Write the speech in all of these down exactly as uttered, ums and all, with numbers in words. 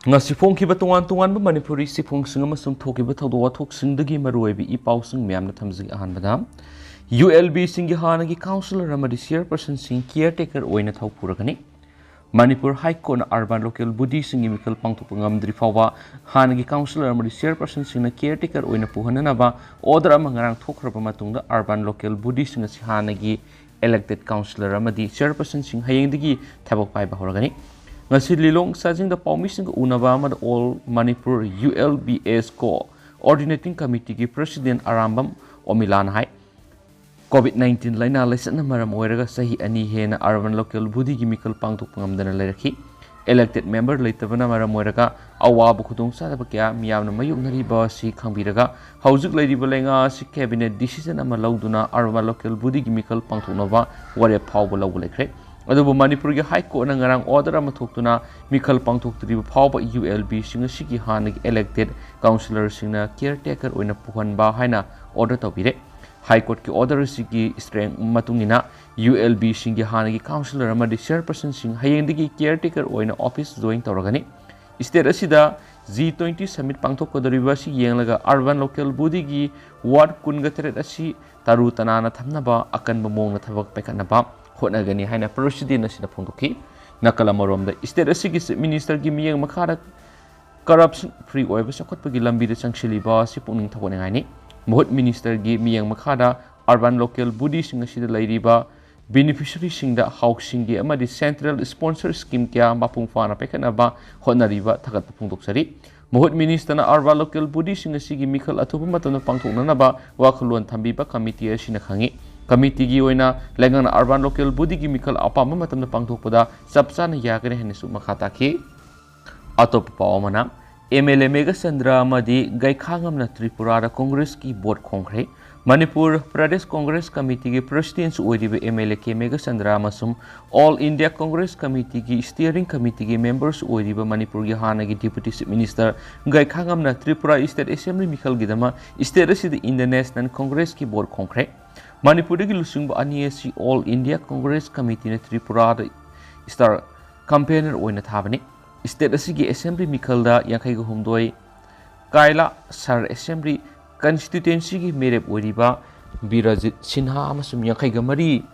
ꯉꯁꯤ ꯐꯣꯡꯈꯤꯕ ꯇꯣꯉꯥꯟ ꯇꯣꯉꯥꯟꯕ ꯃꯅꯤꯄꯨꯔꯤ ꯆꯦꯐꯣꯡꯁꯤꯡ ꯑꯃꯁꯨꯡ ꯊꯣꯛꯈꯤꯕ ꯊꯧꯗꯣꯛ ꯋꯥꯊꯣꯛꯁꯤꯡꯗꯒꯤ ꯃꯔꯨꯑꯣꯏꯕ ꯏ ꯄꯥꯎꯁꯤꯡ ꯃꯌꯥꯝꯅ ꯊꯝꯖꯒꯦ꯫ ꯑꯍꯥꯟꯕꯗ, ꯌꯨ ꯑꯦꯜ ꯕꯤꯁꯤꯡꯒꯤ ꯍꯥꯟꯅꯒꯤ ꯀꯥꯎꯟꯁꯤꯂꯔ ꯑꯃꯗꯤ ꯆꯤꯌꯔꯄꯔꯁꯟꯁꯤꯡ ꯀꯤꯌꯔ ꯇꯦꯀꯔ ꯑꯣꯏꯅ ꯊꯧ ꯄꯨꯔꯒꯅꯤ꯫ ꯃꯅꯤꯄꯨꯔ ꯍꯥꯏ ꯀꯣꯔꯠꯅ ꯑꯔꯕꯥꯟ ꯂꯣꯀꯦꯜ ꯕꯣꯗꯤꯁꯤꯡꯒꯤ ꯃꯤꯈꯜ ꯄꯥꯡꯊꯣꯛꯄ ꯉꯝꯗ꯭ꯔꯤ ꯐꯥꯎꯕ ꯍꯥꯟꯅꯒꯤ ꯀꯥꯎꯟꯁꯤꯂꯔ ꯑꯃꯗꯤ ꯆꯤꯌꯔꯄꯔꯁꯟꯁꯤꯡꯅ ꯀꯤꯌꯔ ꯇꯦꯀꯔ ꯑꯣꯏꯅ ꯄꯨꯍꯟꯅꯅꯕ ꯑꯣꯔꯗꯔ ꯑꯃ ꯉꯔꯥꯡ ꯊꯣꯛꯈ꯭ꯔꯕ ꯃꯇꯨꯡꯗ ꯑꯔꯕꯥꯟ ꯂꯣꯀꯦꯜ ꯕꯣꯗꯤꯁꯤꯡ ꯑꯁꯤ ꯍꯥꯟꯅꯒꯤ ꯏꯂꯦꯛꯇꯦꯗ ꯀꯥꯎꯟꯁꯤꯂꯔ ꯑꯃꯗꯤ ꯆꯤꯌꯔꯄꯔꯁꯟꯁꯤꯡ ꯍꯌꯦꯡꯗꯒꯤ ꯊꯕꯛ ꯄꯥꯏꯕ ꯍꯧꯔꯒꯅꯤ꯫ ꯉꯁꯤ ꯂꯤꯂꯣꯡ ꯆꯥꯖꯤꯡꯗ ꯄꯥꯎꯃꯤꯁꯤꯡꯒ ꯎꯅꯕ ꯑꯃꯗ all Manipur U L B S coordinating ꯀꯃꯤꯇꯤꯒꯤ ꯄ꯭ꯔꯁꯤꯗꯦꯟ ꯑꯔꯥꯝꯕꯝ ꯑꯣꯃꯤꯂꯥꯅ ꯍꯥꯏ, ꯀꯣꯚꯤꯗ ꯅꯥꯏꯟꯇꯤꯟ ꯂꯥꯏꯅꯥ ꯂꯥꯏꯆꯠꯅ ꯃꯔꯝ ꯑꯣꯏꯔꯒ ꯆꯍꯤ ꯑꯅꯤ ꯍꯦꯟꯅ ꯑꯔꯕꯥꯟ ꯂꯣꯀꯦꯜ ꯕꯣꯗꯤꯒꯤ ꯃꯤꯈꯜ ꯄꯥꯡꯊꯣꯛꯄ ꯉꯝꯗꯅ ꯂꯩꯔꯛꯈꯤ꯫ ꯏꯂꯦꯛꯇꯦꯗ ꯃꯦꯝꯕꯔ ꯂꯩꯇꯕꯅ ꯃꯔꯝ ꯑꯣꯏꯔꯒ ꯑꯋꯥꯕ ꯈꯨꯗꯣꯡꯆꯥꯗꯕ ꯀꯌꯥ ꯃꯤꯌꯥꯝꯅ ꯃꯥꯌꯣꯛꯅꯔꯤꯕ ꯑꯁꯤ ꯈꯪꯕꯤꯔꯒ ꯍꯧꯖꯤꯛ ꯂꯩꯔꯤꯕ ꯂꯩꯉꯥꯛ ꯑꯁꯤ ꯀꯦꯕꯤꯅꯦꯠ ꯗꯤꯁꯤꯖꯟ ꯑꯃ ꯂꯧꯗꯨꯅ ꯑꯔꯕꯥꯟ ꯂꯣꯀꯦꯜ ꯕꯣꯗꯤꯒꯤ ꯃꯤꯈꯜ ꯄꯥꯡꯊꯣꯛꯅꯕ ꯋꯥꯔꯦꯞ ꯐꯥꯎꯕ ꯂꯧꯕ ꯂꯩꯈ꯭ꯔꯦ꯫ ꯑꯗꯨꯕꯨ ꯃꯅꯤꯄꯨꯔꯒꯤ ꯍꯥꯏ ꯀꯣꯔꯠꯅ ꯉꯔꯥꯡ ꯑꯣꯔꯗꯔ ꯑꯃ ꯊꯣꯛꯇꯨꯅ ꯃꯤꯈꯜ ꯄꯥꯡꯊꯣꯛꯇ꯭ꯔꯤꯕ ꯐꯥꯎꯕ ꯌꯨ ꯑꯦꯜ ꯕꯤꯁꯤꯡ ꯑꯁꯤꯒꯤ ꯍꯥꯟꯅꯒꯤ ꯏꯂꯦꯛꯇꯦꯗ ꯀꯥꯎꯟꯁꯤꯂꯔꯁꯤꯡꯅ ꯀꯤꯌꯔ ꯇꯦꯀꯔ ꯑꯣꯏꯅ ꯄꯨꯍꯟꯕ ꯍꯥꯏꯅ ꯑꯣꯔꯗꯔ ꯇꯧꯕꯤꯔꯦ꯫ ꯍꯥꯏ ꯀꯣꯔꯠꯀꯤ ꯑꯣꯔꯗꯔ ꯑꯁꯤꯒꯤ ꯏꯁꯇ꯭ꯔꯦꯡ ꯃꯇꯨꯡ ꯏꯟꯅ ꯌꯨ ꯑꯦꯜ ꯕꯤꯁꯤꯡꯒꯤ ꯍꯥꯟꯅꯒꯤ ꯀꯥꯎꯟꯁꯤꯂꯔ ꯑꯃꯗꯤ ꯆꯤꯌꯔꯄꯔꯁꯟꯁꯤꯡ ꯍꯌꯦꯡꯗꯒꯤ ꯀꯤꯌꯔ ꯇꯦꯀꯔ ꯑꯣꯏꯅ ꯑꯣꯐꯤꯁ ꯖꯣꯏꯟ ꯇꯧꯔꯒꯅꯤ꯫ ꯁ꯭ꯇꯦꯠ ꯑꯁꯤꯗ ꯖꯤ ꯇ꯭ꯋꯦꯟꯇꯤ ꯁꯃꯤꯠ ꯄꯥꯡꯊꯣꯛꯀꯗꯧꯔꯤꯕ ꯑꯁꯤ ꯌꯦꯡꯂꯒ ꯑꯔꯕꯥꯟ ꯂꯣꯀꯦꯜ ꯕꯣꯗꯤꯒꯤ ꯋꯥꯔꯗ ꯀꯨꯟꯒ ꯇꯔꯦꯠ ꯑꯁꯤ ꯇꯔꯨ ꯇꯅꯥꯟꯅ ꯊꯝꯅꯕ ꯑꯀꯟꯕ ꯃꯑꯣꯡꯗ ꯊꯕꯛ ꯄꯥꯏꯈꯠꯅꯕ ꯍꯣꯠꯅꯒꯅꯤ ꯍꯥꯏꯅ ꯄ꯭ꯔꯁꯤꯗꯦꯟ ꯑꯁꯤꯅ ꯐꯣꯡꯗꯣꯛꯈꯤ꯫ ꯅꯥꯀꯜ ꯑꯃꯔꯣꯝꯗ, ꯁ꯭ꯇꯦꯠ ꯑꯁꯤꯒꯤ ꯆꯤꯐ ꯃꯤꯅꯤꯁꯇꯔꯒꯤ ꯃꯤꯠꯌꯦꯡ ꯃꯈꯥꯗ ꯀꯔꯞꯁꯟ ꯐ꯭ꯔꯤ ꯑꯣꯏꯕ ꯆꯥꯎꯈꯠꯄꯒꯤ ꯂꯝꯕꯤꯗ ꯆꯪꯁꯤꯜꯂꯤꯕ ꯑꯁꯤ ꯄꯨꯛꯅꯤꯡ ꯊꯧꯒꯠꯅꯤꯡꯉꯥꯏꯅꯤ꯫ ꯃꯍꯨꯠ ꯃꯤꯅꯤꯁꯇꯔꯒꯤ ꯃꯤꯠꯌꯦꯡ ꯃꯈꯥꯗ ꯑꯔꯕꯥꯟ ꯂꯣꯀꯦꯜ ꯕꯣꯗꯤꯁꯤꯡ ꯑꯁꯤꯗ ꯂꯩꯔꯤꯕ ꯕꯦꯅꯤꯐꯤꯁꯔꯤꯁꯤꯡꯗ ꯍꯥꯎꯁꯤꯡꯒꯤ ꯑꯃꯗꯤ ꯁꯦꯟꯇ꯭ꯔꯦꯜ ꯁ꯭ꯄꯣꯟꯁꯔ ꯁ꯭ꯀꯤꯝ ꯀꯌꯥ ꯃꯄꯨꯡ ꯐꯥꯅ ꯄꯥꯏꯈꯠꯅꯕ ꯍꯣꯠꯅꯔꯤꯕ ꯊꯥꯒꯠꯄ ꯐꯣꯡꯗꯣꯛꯆꯔꯤ꯫ ꯃꯍꯨꯠ ꯃꯤꯅꯤꯁꯇꯔꯅ ꯑꯔꯕꯥꯟ ꯂꯣꯀꯦꯜ ꯕꯣꯗꯤꯁꯤꯡ ꯑꯁꯤꯒꯤ ꯃꯤꯈꯜ ꯑꯊꯨꯕ ꯃꯇꯝꯗ ꯄꯥꯡꯊꯣꯛꯅꯅꯕ ꯋꯥꯈꯜꯂꯣꯟ ꯊꯝꯕꯤꯕ ꯀꯃꯤꯇꯤ ꯑꯁꯤꯅ ꯈꯪꯉꯤ꯫ ꯀꯃꯤꯇꯤꯒꯤ ꯑꯣꯏꯅ ꯂꯩꯉꯥꯛꯅ ꯑꯔꯕꯥꯟ ꯂꯣꯀꯦꯜ ꯕꯣꯗꯤꯒꯤ ꯃꯤꯈꯜ ꯑꯄꯥꯝꯕ ꯃꯇꯝꯗ ꯄꯥꯡꯊꯣꯛꯄꯗ ꯆꯞ ꯆꯥꯅ ꯌꯥꯒꯅꯤ ꯍꯥꯏꯅꯁꯨ ꯃꯈꯥ ꯇꯥꯈꯤ꯫ ꯑꯇꯣꯞꯄ ꯄꯥꯎ ꯑꯃꯅ, ꯑꯦꯝ ꯑꯦꯜ ꯑꯦ ꯃꯦꯘꯆꯟꯗ꯭ꯔ ꯑꯃꯗꯤ ꯒꯩꯈꯥꯉꯝꯅ ꯇ꯭ꯔꯤꯄꯨꯔꯥꯗ ꯀꯣꯡꯒ꯭ꯔꯦꯁꯀꯤ ꯕꯣꯔꯗ ꯈꯣꯝꯈ꯭ꯔꯦ꯫ ꯃꯅꯤꯄꯨꯔ ꯄ꯭ꯔꯗꯦꯁ ꯀꯣꯡꯒ꯭ꯔꯦꯁ ꯀꯃꯤꯇꯤꯒꯤ ꯄ꯭ꯔꯁꯤꯗꯦꯟꯁꯨ ꯑꯣꯏꯔꯤꯕ M L A K Meghachandra ꯑꯃꯁꯨꯡ ꯑꯣꯜ ꯏꯟꯗꯤꯌꯥ ꯀꯣꯡꯒ꯭ꯔꯦꯁ ꯀꯃꯤꯇꯤꯒꯤ ꯁ꯭ꯇꯤꯌꯔꯤꯡ ꯀꯃꯤꯇꯤꯒꯤ ꯃꯦꯝꯕꯔꯁꯨ ꯑꯣꯏꯔꯤꯕ ꯃꯅꯤꯄꯨꯔꯒꯤ ꯍꯥꯟꯅꯒꯤ ꯗꯤꯄꯨꯇꯤ ꯆꯤꯐ ꯃꯤꯅꯤꯁꯇꯔ ꯒꯩꯈꯥꯉꯝꯅ ꯇ꯭ꯔꯤꯄꯨꯔꯥ ꯁ꯭ꯇꯦꯠ ꯑꯦꯁꯦꯝꯕ꯭ꯂꯤ ꯃꯤꯈꯜꯒꯤꯗꯃꯛ ꯁ꯭ꯇꯦꯠ ꯑꯁꯤꯗ ꯏꯟꯗꯤꯌꯟ ꯅꯦꯁꯅꯦꯜ ꯀꯣꯡꯒ꯭ꯔꯦꯁꯀꯤ ꯕꯣꯔꯗ ꯈꯣꯝꯈ꯭ꯔꯦ꯫ ꯃꯅꯤꯄꯨꯔꯗꯒꯤ ꯂꯨꯆꯤꯡꯕ ꯑꯅꯤ ꯑꯁꯤ ꯑꯣꯜ ꯏꯟꯗꯤꯌꯥ ꯀꯣꯡꯒ꯭ꯔꯦꯁ ꯀꯃꯤꯇꯤꯅ ꯇ꯭ꯔꯤꯄꯨꯔꯥꯗ ꯁ꯭ꯇꯥꯔ ꯀꯝꯄꯦꯅꯔ ꯑꯣꯏꯅ ꯊꯥꯕꯅꯤ꯫ State ꯑꯁꯤꯒꯤ Assembly ꯃꯤꯈꯜꯗ ꯌꯥꯡꯈꯩꯒ ꯍꯨꯝꯗꯣꯏ ꯀꯥꯏꯂꯥꯁꯍꯔ Assembly Constituencyꯒꯤ ꯃꯤꯔꯦꯞ ꯑꯣꯏꯔꯤꯕ ꯕꯤꯔꯖꯤꯠ ꯁꯤꯟꯍꯥ ꯑꯃꯁꯨꯡ ꯌꯥꯡꯈꯩꯒ ꯃꯔꯤ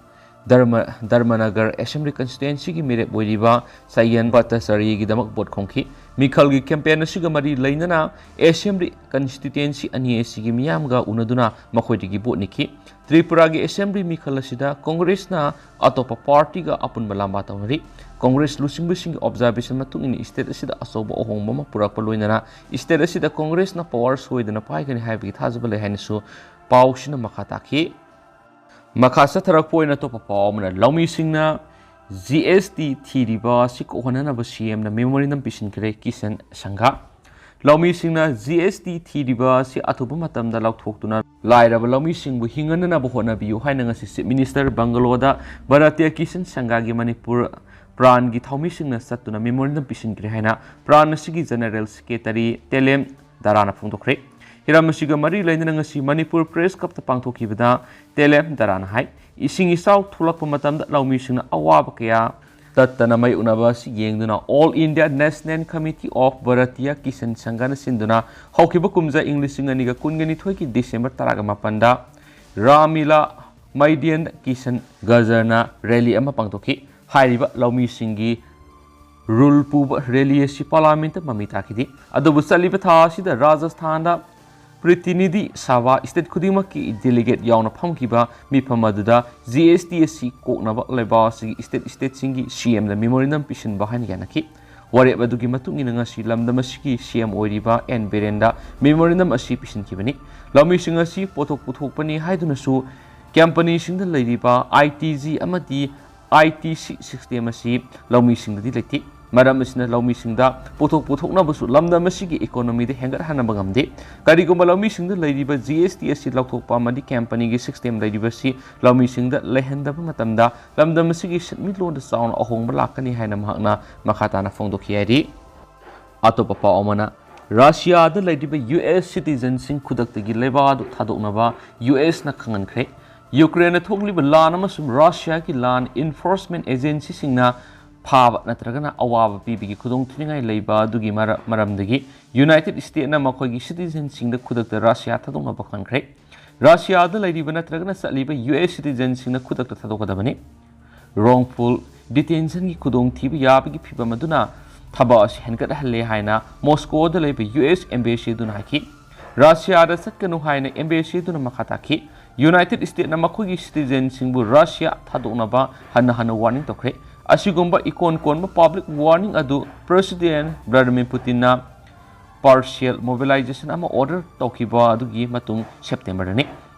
ꯙꯔꯃ-, ꯙꯔꯃꯅꯒꯔ Assembly Constituencyꯒꯤ ꯃꯤꯔꯦꯞ ꯑꯣꯏꯔꯤꯕ ꯁꯌꯟ ꯚꯠꯇꯆꯥꯔꯌꯒꯤꯗꯃꯛ ꯚꯣꯠ ꯈꯣꯝꯈꯤ꯫ ꯃꯤꯈꯜꯒꯤ campaign ꯑꯁꯤꯒ ꯃꯔꯤ ꯂꯩꯅꯅ Assembly Constituency ꯑꯅꯤ ꯑꯁꯤꯒꯤ ꯃꯤꯌꯥꯝꯒ ꯎꯅꯗꯨꯅ ꯃꯈꯣꯏꯗꯒꯤ ꯚꯣꯠ ꯅꯤꯈꯤ꯫ ꯇ꯭ꯔꯤꯄꯨꯔꯥꯒꯤ Assembly ꯃꯤꯈꯜ ꯑꯁꯤꯗ Congressꯅ ꯑꯇꯣꯞꯄ partyꯒ ꯑꯄꯨꯟꯕ ꯂꯥꯝꯕꯥ ꯇꯧꯅꯔꯤ꯫ Congress ꯂꯨꯆꯤꯡꯕꯁꯤꯡꯒꯤ observation ꯃꯇꯨꯡ ꯏꯟꯅ state ꯑꯁꯤꯗ ꯑꯆꯧꯕ ꯑꯍꯣꯡꯕ ꯑꯃ ꯄꯨꯔꯛꯄ ꯂꯣꯏꯅꯅ state ꯑꯁꯤꯗ Congressꯅ power ꯁꯣꯏꯗꯅ ꯄꯥꯏꯒꯅꯤ ꯍꯥꯏꯕꯒꯤ ꯊꯥꯖꯕ ꯂꯩ ꯍꯥꯏꯅꯁꯨ ꯄꯥꯎꯁꯤꯅ ꯃꯈꯥ ꯇꯥꯈꯤ꯫ ꯃꯈꯥ ꯆꯠꯊꯔꯛꯄ ꯑꯣꯏꯅ ꯑꯇꯣꯞꯄ ꯄꯥꯎ ꯑꯃꯅ, ꯂꯧꯃꯤꯁꯤꯡꯅ G S T ꯊꯤꯔꯤꯕ ꯑꯁꯤ ꯀꯣꯛꯍꯟꯅꯅꯕ C Mꯅ memorandum ꯄꯤꯁꯤꯟꯈ꯭ꯔꯦ, ꯀꯤꯁꯟ ꯁꯪꯒꯥ꯫ ꯂꯧꯃꯤꯁꯤꯡꯅ G S T ꯊꯤꯔꯤꯕ ꯑꯁꯤ ꯑꯊꯨꯕ ꯃꯇꯝꯗ ꯂꯧꯊꯣꯛꯇꯨꯅ ꯂꯥꯏꯔꯕ ꯂꯧꯃꯤꯁꯤꯡꯕꯨ ꯍꯤꯡꯍꯟꯅꯅꯕ ꯍꯣꯠꯅꯕꯤꯌꯨ ꯍꯥꯏꯅ ꯉꯁꯤ Chief Minister ꯕꯪꯒꯂꯣꯗ ꯚꯥꯔꯇꯤꯌꯥ ꯀꯤꯁꯟ ꯁꯪꯒꯥꯒꯤ ꯃꯅꯤꯄꯨꯔ ꯄ꯭ꯔꯥꯟꯒꯤ ꯊꯧꯃꯤꯁꯤꯡꯅ ꯆꯠꯇꯨꯅ memorandum ꯄꯤꯁꯤꯟꯈ꯭ꯔꯦ ꯍꯥꯏꯅ ꯄ꯭ꯔꯥꯟ ꯑꯁꯤꯒꯤ General Secretary ꯇꯦꯂꯦꯝ ꯗꯥꯔꯥꯅ ꯐꯣꯡꯗꯣꯛꯈ꯭ꯔꯦ꯫ ꯍꯤꯔꯝ ꯑꯁꯤꯒ ꯃꯔꯤ ꯂꯩꯅꯅ ꯉꯁꯤ ꯃꯅꯤꯄꯨꯔ Press Clubꯇ ꯄꯥꯡꯊꯣꯛꯈꯤꯕꯗ ꯇꯦꯂꯦꯝ ꯗꯥꯔꯥꯅ ꯍꯥꯏ, ꯏꯁꯤꯡ ꯏꯆꯥꯎ ꯊꯣꯛꯂꯛꯄ ꯃꯇꯝꯗ ꯂꯧꯃꯤꯁꯤꯡꯅ ꯑꯋꯥꯕ ꯀꯌꯥ ꯇꯠꯇꯅ ꯃꯥꯌꯣꯛꯅꯕ ꯑꯁꯤ ꯌꯦꯡꯗꯨꯅ All India National Committee of Bharatiya Kisan Sanghana ꯁꯤꯟꯗꯨꯅ ꯍꯧꯈꯤꯕ ꯀꯨꯝꯖꯥ ꯏꯪ ꯂꯤꯁꯤꯡ ꯑꯅꯤꯒ ꯀꯨꯟꯒ ꯅꯤꯊꯣꯏꯒꯤ December ꯇꯔꯥꯒ ꯃꯥꯄꯟꯗ ꯔꯥꯝꯂꯤꯂꯥ ꯃꯩꯗꯤꯌꯟ ꯀꯤꯁꯟ ꯒꯖꯔꯅ rally ꯑꯃ ꯄꯥꯡꯊꯣꯛꯈꯤ꯫ ꯍꯥꯏꯔꯤꯕ ꯂꯧꯃꯤꯁꯤꯡꯒꯤ rule ꯄꯨꯕ rally ꯑꯁꯤ Parliamentꯇ ꯃꯃꯤ ꯇꯥꯈꯤꯗꯦ꯫ ꯑꯗꯨꯕꯨ ꯆꯠꯂꯤꯕ ꯊꯥ ꯑꯁꯤꯗ ꯔꯥꯖꯁꯊꯥꯟꯗ Pratinidhi Sabha state ꯈꯨꯗꯤꯡꯃꯛꯀꯤ delegate ꯌꯥꯎꯅ ꯐꯝꯈꯤꯕ ꯃꯤꯐꯝ ꯑꯗꯨꯗ G S T ꯑꯁꯤ ꯀꯣꯛꯅꯕ ꯂꯩꯕꯥꯛ ꯑꯁꯤꯒꯤ state, stateꯁꯤꯡꯒꯤ C Mꯗ memorandum ꯄꯤꯁꯤꯟꯕ ꯍꯥꯏꯅ ꯌꯥꯅꯈꯤ꯫ ꯋꯥꯔꯦꯞ ꯑꯗꯨꯒꯤ ꯃꯇꯨꯡ ꯏꯟꯅ ꯉꯁꯤ ꯂꯝꯗꯝ ꯑꯁꯤꯒꯤ C M ꯑꯣꯏꯔꯤꯕ ꯑꯦꯟ ꯕꯤꯔꯦꯟꯗ memorandum ꯑꯁꯤ ꯄꯤꯁꯤꯟꯈꯤꯕꯅꯤ꯫ ꯂꯧꯃꯤꯁꯤꯡ ꯑꯁꯤ ꯄꯣꯠꯊꯣꯛ ꯄꯨꯊꯣꯛꯄꯅꯤ ꯍꯥꯏꯗꯨꯅꯁꯨ companyꯁꯤꯡꯗ ꯂꯩꯔꯤꯕ I T G ꯑꯃꯗꯤ I T C system ꯑꯁꯤ ꯂꯧꯃꯤꯁꯤꯡꯗꯗꯤ ꯂꯩꯇꯦ꯫ ꯃꯔꯝ ꯑꯁꯤꯅ ꯂꯧꯃꯤꯁꯤꯡꯗ ꯄꯣꯠꯊꯣꯛ ꯄꯨꯊꯣꯛꯅꯕꯁꯨ ꯂꯝꯗꯝ ꯑꯁꯤꯒꯤ economyꯗ ꯍꯦꯟꯒꯠꯍꯟꯅꯕ ꯉꯝꯗꯦ꯫ ꯀꯔꯤꯒꯨꯝꯕ ꯂꯧꯃꯤꯁꯤꯡꯗ ꯂꯩꯔꯤꯕ G S T ꯑꯁꯤ ꯂꯧꯊꯣꯛꯄ ꯑꯃꯗꯤ companyꯒꯤ system ꯂꯩꯔꯤꯕꯁꯤ ꯂꯧꯃꯤꯁꯤꯡꯗ ꯂꯩꯍꯟꯗꯕ ꯃꯇꯝꯗ ꯂꯝꯗꯝ ꯑꯁꯤꯒꯤ ꯁꯦꯟꯃꯤꯠꯂꯣꯟꯗ ꯆꯥꯎꯅ ꯑꯍꯣꯡꯕ ꯂꯥꯛꯀꯅꯤ ꯍꯥꯏꯅ ꯃꯍꯥꯛꯅ ꯃꯈꯥ ꯇꯥꯅ ꯐꯣꯡꯗꯣꯛꯈꯤ ꯍꯥꯏꯔꯤ꯫ ꯑꯇꯣꯞꯄ ꯄꯥꯎ ꯑꯃꯅ, ꯔꯁꯤꯌꯥꯗ ꯂꯩꯔꯤꯕ U S citizenꯁꯤꯡ ꯈꯨꯗꯛꯇꯒꯤ ꯂꯩꯕꯥꯛ ꯑꯗꯨ ꯊꯥꯗꯣꯛꯅꯕ U Sꯅ ꯈꯪꯍꯟꯈ꯭ꯔꯦ꯫ ꯌꯨꯀ꯭ꯔꯦꯟꯗ ꯊꯣꯛꯂꯤꯕ ꯂꯥꯟ ꯑꯃꯁꯨꯡ ꯔꯁꯤꯌꯥꯒꯤ law enforcement agencyꯁꯤꯡꯅ ꯐꯥꯕ ꯅꯠꯇ꯭ꯔꯒꯅ ꯑꯋꯥꯕ ꯄꯤꯕꯒꯤ ꯈꯨꯗꯣꯡꯊꯤꯅꯤꯡꯉꯥꯏ ꯂꯩꯕ ꯑꯗꯨꯒꯤ ꯃꯔ-, ꯃꯔꯝꯗꯒꯤ ꯌꯨꯅꯥꯏꯇꯦꯗ ꯁ꯭ꯇꯦꯠꯅ ꯃꯈꯣꯏꯒꯤ ꯁꯤꯇꯤꯖꯦꯟꯁꯤꯡꯗ ꯈꯨꯗꯛꯇ ꯔꯁꯤꯌꯥ ꯊꯥꯗꯣꯛꯅꯕ ꯈꯟꯈ꯭ꯔꯦ꯫ ꯔꯁꯤꯌꯥꯗ ꯂꯩꯔꯤꯕ ꯅꯠꯇ꯭ꯔꯒꯅ ꯆꯠꯂꯤꯕ ꯌꯨ ꯑꯦꯁ ꯁꯤꯇꯤꯖꯦꯟꯁꯤꯡꯅ ꯈꯨꯗꯛꯇ ꯊꯥꯗꯣꯛꯀꯗꯕꯅꯤ꯫ ꯔꯣꯡꯐꯨꯜ ꯗꯤꯇꯦꯟꯁꯟꯒꯤ ꯈꯨꯗꯣꯡꯊꯤꯕ ꯌꯥꯕꯒꯤ ꯐꯤꯚꯝ ꯑꯗꯨꯅ ꯊꯕꯛ ꯑꯁꯤ ꯍꯦꯟꯒꯠꯍꯜꯂꯦ ꯍꯥꯏꯅ ꯃꯣꯁꯀꯣꯗ ꯂꯩꯕ ꯌꯨ ꯑꯦꯁ ꯑꯦꯝꯕꯦꯁꯤ ꯑꯗꯨꯅ ꯍꯥꯏꯈꯤ꯫ ꯔꯁꯤꯌꯥꯗ ꯆꯠꯀꯅꯨ ꯍꯥꯏꯅ ꯑꯦꯝꯕꯦꯁꯤ ꯑꯗꯨꯅ ꯃꯈꯥ ꯇꯥꯈꯤ꯫ ꯌꯨꯅꯥꯏꯇꯦꯗ ꯁ꯭ꯇꯦꯠꯅ ꯃꯈꯣꯏꯒꯤ ꯁꯤꯇꯤꯖꯦꯟꯁꯤꯡꯕꯨ ꯔꯁꯤꯌꯥ ꯊꯥꯗꯣꯛꯅꯕ ꯍꯟꯅ ꯍꯟꯅ ꯋꯥꯔꯅꯤꯡ ꯇꯧꯈ꯭ꯔꯦ꯫ ꯑꯁꯤꯒꯨꯝꯕ ꯏꯀꯣꯟ ꯀꯣꯟꯕ ꯄꯕ꯭ꯂꯤꯛ ꯋꯥꯔꯅꯤꯡ ꯑꯗꯨ ꯄ꯭ꯔꯦꯁꯤꯗꯦꯟ ꯚ꯭ꯂꯥꯗꯤꯃꯤꯔ ꯄꯨꯇꯤꯟꯅ ꯄꯥꯔꯁꯤꯌꯦꯜ ꯃꯣꯕꯤꯂꯥꯏꯖꯦꯁꯟ ꯑꯃ ꯑꯣꯔꯗꯔ ꯇꯧꯈꯤꯕ ꯑꯗꯨꯒꯤ ꯃꯇꯨꯡ ꯁꯦꯞꯇꯦꯝꯕꯔꯗꯅꯤ꯫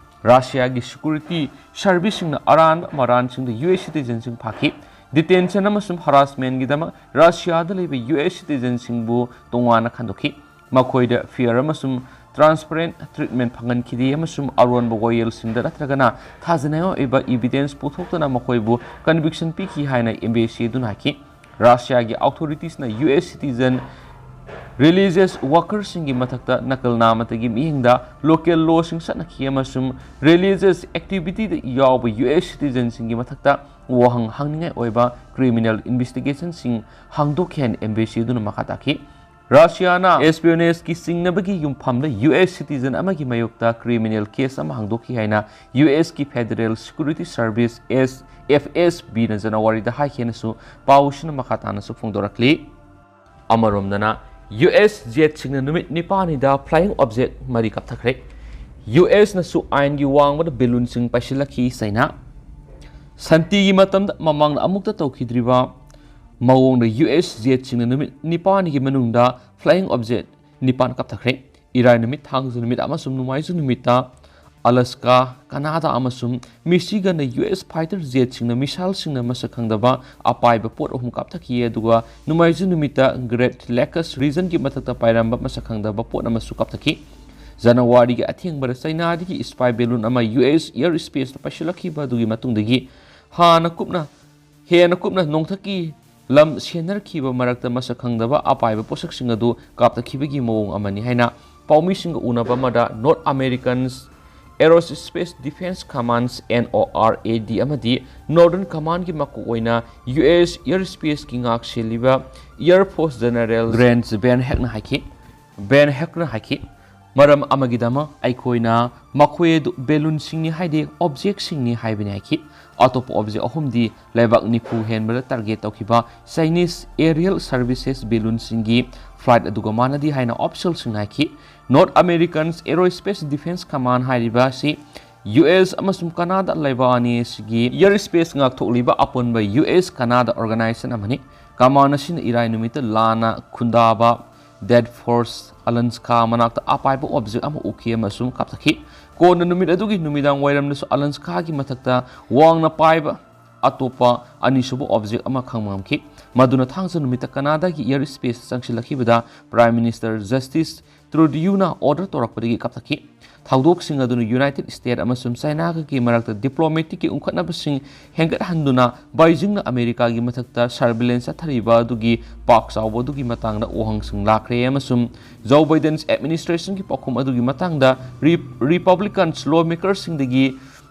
ꯔꯁꯤꯌꯥꯒꯤ ꯁꯦꯀ꯭ꯌꯨꯔꯤꯇꯤ ꯁꯔꯚꯤꯁꯁꯤꯡꯅ ꯑꯔꯥꯟꯕ ꯃꯔꯥꯟꯁꯤꯡꯗ ꯌꯨ ꯑꯦꯁ ꯁꯤꯇꯤꯖꯦꯟꯁꯤꯡ ꯐꯥꯈꯤ꯫ ꯗꯤꯇꯦꯟꯁꯟ ꯑꯃꯁꯨꯡ ꯍꯔꯥꯁꯃꯦꯟꯒꯤꯗꯃꯛ ꯔꯁꯤꯌꯥꯗ ꯂꯩꯕ ꯌꯨ ꯑꯦꯁ ꯁꯤꯇꯤꯖꯦꯟꯁꯤꯡꯕꯨ ꯇꯣꯉꯥꯟꯅ ꯈꯟꯗꯣꯛꯈꯤ꯫ ꯃꯈꯣꯏꯗ ꯐꯤꯌꯔ ꯑꯃꯁꯨꯡ ꯇ꯭ꯔꯥꯟꯁꯄꯔꯦꯟ ꯇ꯭ꯔꯤꯠꯃꯦꯟ ꯐꯪꯍꯟꯈꯤꯗꯦ ꯑꯃꯁꯨꯡ ꯑꯔꯣꯟꯕ ꯋꯥꯌꯦꯜꯁꯤꯡꯗ ꯅꯠꯇ꯭ꯔꯒꯅ ꯊꯥꯖꯅꯤꯡꯉꯥꯏ ꯑꯣꯏꯕ ꯏꯚꯤꯗꯦꯟꯁ ꯄꯨꯊꯣꯛꯇꯅ ꯃꯈꯣꯏꯕꯨ ꯀꯟꯚꯤꯛꯁꯟ ꯄꯤꯈꯤ ꯍꯥꯏꯅ ꯑꯦꯝꯕꯦꯁꯤ ꯑꯗꯨꯅ ꯍꯥꯏꯈꯤ꯫ ꯔꯁꯤꯌꯥꯒꯤ ꯑꯣꯊꯣꯔꯤꯇꯤꯁꯅ ꯌꯨ ꯑꯦꯁ ꯁꯤꯇꯤꯖꯟ ꯔꯤꯂꯤꯖꯤꯌꯁ ꯋꯥꯀꯔꯁꯤꯡꯒꯤ ꯃꯊꯛꯇ ꯅꯀꯜ ꯅꯥꯃꯇꯒꯤ ꯃꯤꯠꯌꯦꯡꯗ ꯂꯣꯀꯦꯜ ꯂꯣꯁꯤꯡ ꯆꯠꯅꯈꯤ ꯑꯃꯁꯨꯡ ꯔꯤꯂꯤꯖꯤꯌꯁ ꯑꯦꯛꯇꯤꯚꯤꯇꯤꯗ ꯌꯥꯎꯕ ꯌꯨ ꯑꯦꯁ ꯁꯤꯇꯤꯖꯟꯁꯤꯡꯒꯤ ꯃꯊꯛꯇ ꯋꯥꯍꯪ ꯍꯪꯅꯤꯡꯉꯥꯏ ꯑꯣꯏꯕ ꯀ꯭ꯔꯤꯃꯤꯅꯦꯜ ꯏꯟꯚꯦꯁꯇꯤꯒꯦꯁꯟꯁꯤꯡ ꯍꯥꯡꯗꯣꯛꯈꯤ ꯍꯥꯏꯅ ꯑꯦꯝꯕꯦꯁꯤ ꯑꯗꯨꯅ ꯃꯈꯥ ꯇꯥꯈꯤ꯫ ꯔꯁꯤꯌꯥꯅ ꯑꯦꯁꯄꯤꯌꯣꯅꯦꯖꯀꯤ ꯆꯤꯡꯅꯕꯒꯤ ꯌꯨꯝꯐꯝꯗ ꯌꯨ ꯑꯦꯁ ꯁꯤꯇꯤꯖꯟ ꯑꯃꯒꯤ ꯃꯥꯌꯣꯛꯇ ꯀ꯭ꯔꯤꯃꯤꯅꯦꯜ ꯀꯦꯁ ꯑꯃ ꯍꯥꯡꯗꯣꯛꯈꯤ ꯍꯥꯏꯅ ꯌꯨ ꯑꯦꯁꯀꯤ ꯐꯦꯗꯔꯦꯜ ꯁꯦꯀ꯭ꯌꯨꯔꯤꯇꯤ ꯁꯔꯚꯤꯁ, ꯑꯦꯁ ꯑꯦꯐ ꯑꯦꯁ ꯕꯤꯅ ꯖꯅꯋꯥꯔꯤꯗ ꯍꯥꯏꯈꯤ ꯍꯥꯏꯅꯁꯨ ꯄꯥꯎꯁꯤꯅ ꯃꯈꯥ ꯇꯥꯅꯁꯨ ꯐꯣꯡꯗꯣꯔꯛꯂꯤ꯫ ꯑꯃꯔꯣꯝꯗꯅ, ꯌꯨ ꯑꯦꯁ ꯖꯦꯠꯁꯤꯡꯅ ꯅꯨꯃꯤꯠ ꯅꯤꯄꯥꯜꯅꯤꯗ ꯐ꯭ꯂꯥꯏꯌꯤꯡ ꯑꯣꯕꯖꯦꯛ ꯃꯔꯤ ꯀꯥꯞꯊꯈ꯭ꯔꯦ꯫ ꯌꯨ ꯑꯦꯁꯅꯁꯨ ꯑꯥꯏꯟꯒꯤ ꯋꯥꯡꯃꯗ ꯕꯦꯂꯨꯟꯁꯤꯡ ꯄꯥꯏꯁꯤꯜꯂꯛꯈꯤ꯫ ꯆꯩꯅꯥ ꯁꯥꯟꯇꯤꯒꯤ ꯃꯇꯝꯗ ꯃꯃꯥꯡꯗ ꯑꯃꯨꯛꯇ ꯇꯧꯈꯤꯗ꯭ꯔꯤꯕ ꯃꯑꯣꯡꯗ ꯌꯨ ꯑꯦꯁ ꯖꯦꯠꯁꯤꯡꯅ ꯅꯨꯃꯤꯠ ꯅꯤꯄꯥꯜꯅꯤꯒꯤ ꯃꯅꯨꯡꯗ ꯐ꯭ꯂꯥꯏꯌꯤꯡ ꯑꯣꯕꯖꯦꯛ ꯅꯤꯄꯥꯜ ꯀꯥꯞꯊꯈ꯭ꯔꯦ꯫ ꯏꯔꯥꯏ ꯅꯨꯃꯤꯠ, ꯊꯥꯡꯖ ꯅꯨꯃꯤꯠ ꯑꯃꯁꯨꯡ ꯅꯣꯡꯃꯥꯏꯖꯤꯡ ꯅꯨꯃꯤꯠꯇ ꯑꯂꯥꯁꯀꯥ, ꯀꯅꯥꯗꯥ ꯑꯃꯁꯨꯡ ꯃꯤꯆꯤꯒꯟꯗ ꯌꯨ ꯑꯦꯁ ꯐꯥꯏꯇꯔ ꯖꯦꯠꯁꯤꯡꯅ ꯃꯤꯁꯥꯏꯜꯁꯤꯡꯅ ꯃꯁꯛ ꯈꯪꯗꯕ ꯑꯄꯥꯏꯕ ꯄꯣꯠ ꯑꯍꯨꯝ ꯀꯥꯞꯊꯈꯤ, ꯑꯗꯨꯒ ꯅꯣꯡꯃꯥꯏꯖꯤꯡ ꯅꯨꯃꯤꯠꯇ ꯒ꯭ꯔꯦꯠ ꯂꯦꯀꯁ ꯔꯤꯖꯟꯒꯤ ꯃꯊꯛꯇ ꯄꯥꯏꯔꯝꯕ ꯃꯁꯛ ꯈꯪꯗꯕ ꯄꯣꯠ ꯑꯃꯁꯨ ꯀꯥꯞꯊꯈꯤ꯫ ꯖꯅꯋꯥꯔꯤꯒꯤ ꯑꯊꯦꯡꯕꯗ ꯆꯩꯅꯥꯗꯒꯤ ꯁ꯭ꯄꯥꯏ ꯕꯦꯂꯨꯟ ꯑꯃ ꯌꯨ ꯑꯦꯁ ꯑꯦꯌꯔ ꯁ꯭ꯄꯦꯁꯇ ꯄꯥꯏꯁꯤꯜꯂꯛꯈꯤꯕ ꯑꯗꯨꯒꯤ ꯃꯇꯨꯡꯗꯒꯤ ꯍꯥꯟꯅ ꯀꯨꯞꯅ ꯍꯦꯟꯅ ꯀꯨꯞꯅ ꯅꯣꯡꯊꯛꯀꯤ ꯂꯝ ꯁꯦꯟꯅꯔꯛꯈꯤꯕ ꯃꯔꯛꯇ ꯃꯁꯛ ꯈꯪꯗꯕ ꯑꯄꯥꯏꯕ ꯄꯣꯠꯁꯛꯁꯤꯡ ꯑꯗꯨ ꯀꯥꯞꯊꯈꯤꯕꯒꯤ ꯃꯑꯣꯡ ꯑꯃꯅꯤ ꯍꯥꯏꯅ ꯄꯥꯎꯃꯤꯁꯤꯡꯒ ꯎꯅꯕ ꯑꯃꯗ north American Aerospace Defense Command, N O R A D, ꯑꯃꯗꯤ Northern Commandꯒꯤ ꯃꯀꯣꯛ ꯑꯣꯏꯅ U S Air Spaceꯀꯤ ꯉꯥꯛ ꯁꯦꯜꯂꯤꯕ Air Force General Grant Van Heckꯅ ꯍꯥꯏꯈꯤ꯫ ꯚꯦꯟ ꯍꯦꯛꯅ ꯍꯥꯏꯈꯤ, "ꯃꯔꯝ ꯑꯃꯒꯤꯗꯃꯛ ꯑꯩꯈꯣꯏꯅ ꯃꯈꯣꯏ ꯑꯗꯨ ꯕꯦꯂꯨꯟꯁꯤꯡꯅꯤ ꯍꯥꯏꯗꯦ, ꯑꯣꯕꯖꯦꯛꯁꯤꯡꯅꯤ ꯍꯥꯏꯕꯅꯤ" ꯍꯥꯏꯈꯤ꯫ ꯑꯇꯣꯞꯄ ꯑꯣꯕꯖꯦꯛ ꯑꯍꯨꯝꯗꯤ ꯂꯩꯕꯥꯛ ꯅꯤꯐꯨ ꯍꯦꯟꯕꯗ ꯇꯥꯔꯒꯦꯠ ꯇꯧꯈꯤꯕ Chinese Aerial Services ꯕꯦꯂꯨꯟꯁꯤꯡꯒꯤ ꯐ꯭ꯂꯥꯏꯠ ꯑꯗꯨꯒ ꯃꯥꯟꯅꯗꯦ ꯍꯥꯏꯅ ꯑꯣꯐꯤꯁꯤꯌꯦꯜꯁꯤꯡꯅ ꯍꯥꯏꯈꯤ꯫ North American Aerospace Defense Command ꯍꯥꯏꯔꯤꯕ ꯑꯁꯤ U S ꯑꯃꯁꯨꯡ ꯀꯅꯥꯗꯥ ꯂꯩꯕꯥꯛ ꯑꯅꯤ ꯑꯁꯤꯒꯤ ꯑꯦꯌꯔ ꯁ꯭ꯄꯦꯁ ꯉꯥꯛꯊꯣꯛꯂꯤꯕ ꯑꯄꯨꯟꯕ U S ꯀꯅꯥꯗꯥ ꯑꯣꯔꯒꯅꯥꯏꯖꯦꯁꯟ ꯑꯃꯅꯤ꯫ ꯀꯃꯥꯟ ꯑꯁꯤꯅ ꯏꯔꯥꯏ ꯅꯨꯃꯤꯠꯇ ꯂꯥꯟꯅ ꯈꯨꯟꯗꯥꯕ ꯗꯦꯠ ꯐꯣꯔꯁ ꯑꯂꯟꯁꯀꯥ ꯃꯅꯥꯛꯇ ꯑꯄꯥꯏꯕ ꯑꯣꯕꯖꯦꯛ ꯑꯃ ꯎꯈꯤ ꯑꯃꯁꯨꯡ ꯀꯥꯞꯊꯈꯤ꯫ ꯀꯣꯟꯅ ꯅꯨꯃꯤꯠ ꯑꯗꯨꯒꯤ ꯅꯨꯃꯤꯗꯥꯡ ꯋꯥꯏꯔꯝꯗꯁꯨ ꯑꯂꯟꯁꯀꯥꯒꯤ ꯃꯊꯛꯇ ꯋꯥꯡꯅ ꯄꯥꯏꯕ ꯑꯇꯣꯞꯄ ꯑꯅꯤꯁꯨꯕ ꯑꯣꯕꯖꯦꯛ ꯑꯃ ꯈꯪꯕ ꯉꯝꯈꯤ, ꯃꯗꯨꯅ ꯊꯥꯡꯖ ꯅꯨꯃꯤꯠꯇ ꯀꯅꯥꯗꯥꯒꯤ ꯑꯦꯌꯔ ꯁ꯭ꯄꯦꯁꯇ ꯆꯪꯁꯤꯜꯂꯛꯈꯤꯕꯗ ꯄ꯭ꯔꯥꯏꯝ ꯃꯤꯅꯤꯁꯇꯔ ꯖꯁꯇꯤꯁ ꯇ꯭ꯔꯨꯗꯤꯌꯨꯅ ꯑꯣꯔꯗꯔ ꯇꯧꯔꯛꯄꯗꯒꯤ ꯀꯥꯞꯊꯈꯤ꯫ ꯊꯧꯗꯣꯛꯁꯤꯡ ꯑꯗꯨꯅ ꯌꯨꯅꯥꯏꯇꯦꯗ ꯁ꯭ꯇꯦꯠ ꯑꯃꯁꯨꯡ ꯆꯥꯏꯅꯥꯒꯒꯤ ꯃꯔꯛꯇ ꯗꯤꯄ꯭ꯂꯣꯃꯦꯇꯤꯛꯀꯤ ꯎꯪꯈꯠꯅꯕꯁꯤꯡ ꯍꯦꯟꯒꯠꯍꯟꯗꯨꯅ ꯕꯩꯖꯤꯡꯅ ꯑꯃꯦꯔꯤꯀꯥꯒꯤ ꯃꯊꯛꯇ ꯁꯔꯚꯤꯂꯦꯟꯁ ꯆꯠꯊꯔꯤꯕ ꯑꯗꯨꯒꯤ ꯄꯥꯛ ꯆꯥꯎꯕ ꯑꯗꯨꯒꯤ ꯃꯇꯥꯡꯗ ꯋꯥꯍꯪꯁꯤꯡ ꯂꯥꯛꯈ꯭ꯔꯦ ꯑꯃꯁꯨꯡ ꯖꯣ ꯕꯥꯏꯗꯦꯟ ꯑꯦꯗꯃꯤꯅꯤꯁꯇ꯭ꯔꯦꯁꯟꯒꯤ ꯄꯥꯎꯈꯨꯝ ꯑꯗꯨꯒꯤ ꯃꯇꯥꯡꯗ ꯔꯤ-, ꯔꯤꯄꯕ꯭ꯂꯤꯀꯟꯁ ꯂꯣ ꯃꯦꯀꯔꯁꯤꯡꯗꯒꯤ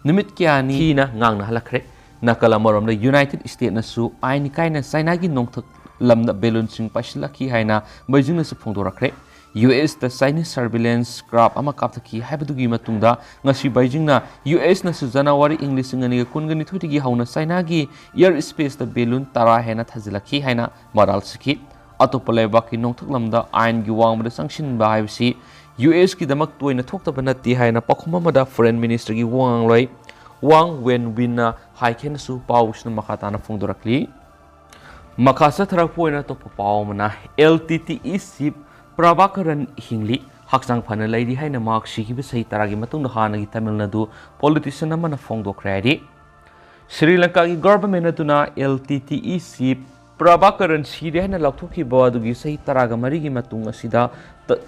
ꯅꯨꯃꯤꯠ ꯀꯌꯥꯅꯤ ꯊꯤꯅ ꯉꯥꯡꯅꯍꯜꯂꯛꯈ꯭ꯔꯦ꯫ ꯅꯥꯀꯜ ꯑꯃꯔꯣꯝꯗ ꯌꯨꯅꯥꯏꯇꯦꯗ ꯁ꯭ꯇꯦꯠꯅꯁꯨ ꯑꯥꯏꯟ ꯀꯥꯏꯅ ꯆꯥꯏꯅꯥꯒꯤ ꯅꯣꯡꯊꯛ ꯂꯝꯗ ꯕꯦꯂꯨꯟꯁꯤꯡ ꯄꯥꯏꯁꯤꯜꯂꯛꯈꯤ ꯍꯥꯏꯅ ꯕꯩꯖꯤꯡꯅꯁꯨ ꯐꯣꯡꯗꯣꯔꯛꯈ꯭ꯔꯦ꯫ U S ꯇ Chinese surveillance craft ꯑꯃ ꯀꯥꯞꯊꯈꯤ ꯍꯥꯏꯕꯗꯨꯒꯤ ꯃꯇꯨꯡꯗ ꯉꯁꯤ ꯕꯩꯖꯤꯡꯅ U S ꯅꯁꯨ ꯖꯅꯋꯥꯔꯤ ꯏꯪ ꯂꯤꯁꯤꯡ ꯑꯅꯤꯒ ꯀꯨꯟꯒ ꯅꯤꯊꯣꯏꯗꯒꯤ ꯍꯧꯅ ꯆꯥꯏꯅꯥꯒꯤ ꯑꯦꯌꯔ ꯁ꯭ꯄꯦꯁꯇ ꯕꯦꯂꯨꯟ ꯇꯔꯥ ꯍꯦꯟꯅ ꯊꯥꯖꯤꯜꯂꯛꯈꯤ ꯍꯥꯏꯅ ꯃꯔꯥꯜ ꯁꯤꯈꯤ꯫ ꯑꯇꯣꯞꯄ ꯂꯩꯕꯥꯛꯀꯤ ꯅꯣꯡꯊꯛ ꯂꯝꯗ ꯑꯥꯏꯟꯒꯤ ꯋꯥꯡꯃꯗ ꯆꯪꯁꯤꯟꯕ ꯍꯥꯏꯕꯁꯤ U S ꯀꯤꯗꯃꯛ ꯇꯣꯏꯅ ꯊꯣꯛꯇꯕ ꯅꯠꯇꯦ ꯍꯥꯏꯅ ꯄꯥꯎꯈꯨꯝ ꯑꯃꯗ ꯐꯣꯔꯦꯟ ꯃꯤꯅꯤꯁꯇꯔꯒꯤ ꯋꯥ ꯉꯥꯡꯂꯣꯏ ꯋꯥꯡ ꯋꯦꯟꯕꯤꯟꯅ ꯍꯥꯏꯈꯤ ꯍꯥꯏꯅꯁꯨ ꯄꯥꯎꯁꯤꯅ ꯃꯈꯥ ꯇꯥꯅ ꯐꯣꯡꯗꯣꯔꯛꯂꯤ꯫ ꯃꯈꯥ ꯆꯠꯊꯔꯛꯄ ꯑꯣꯏꯅ ꯑꯇꯣꯞꯄ ꯄꯥꯎ ꯑꯃꯅ, L T T E chief ꯄ꯭ꯔꯚꯥꯀꯔꯟ ꯍꯤꯡꯂꯤ, ꯍꯛꯆꯥꯡ ꯐꯅ ꯂꯩꯔꯤ ꯍꯥꯏꯅ ꯃꯍꯥꯛ ꯁꯤꯈꯤꯕ ꯆꯍꯤ ꯇꯔꯥꯒꯤ ꯃꯇꯨꯡꯗ ꯍꯥꯟꯅꯒꯤ ꯇꯥꯃꯤꯜ ꯅꯥꯗꯨ ꯄꯣꯂꯤꯇꯤꯁꯤꯌꯟ ꯑꯃꯅ ꯐꯣꯡꯗꯣꯛꯈ꯭ꯔꯦ ꯍꯥꯏꯔꯤ꯫ ꯁ꯭ꯔꯤ ꯂꯪꯀꯥꯒꯤ ꯒꯚꯔꯟꯃꯦꯟꯠ ꯑꯗꯨꯅ L T T E chief ꯄ꯭ꯔꯚꯥꯀꯔꯟ ꯁꯤꯔꯦ ꯍꯥꯏꯅ ꯂꯥꯎꯊꯣꯛꯈꯤꯕ ꯑꯗꯨꯒꯤ ꯆꯍꯤ ꯇꯔꯥꯒ ꯃꯔꯤꯒꯤ ꯃꯇꯨꯡ ꯑꯁꯤꯗ ꯇ-,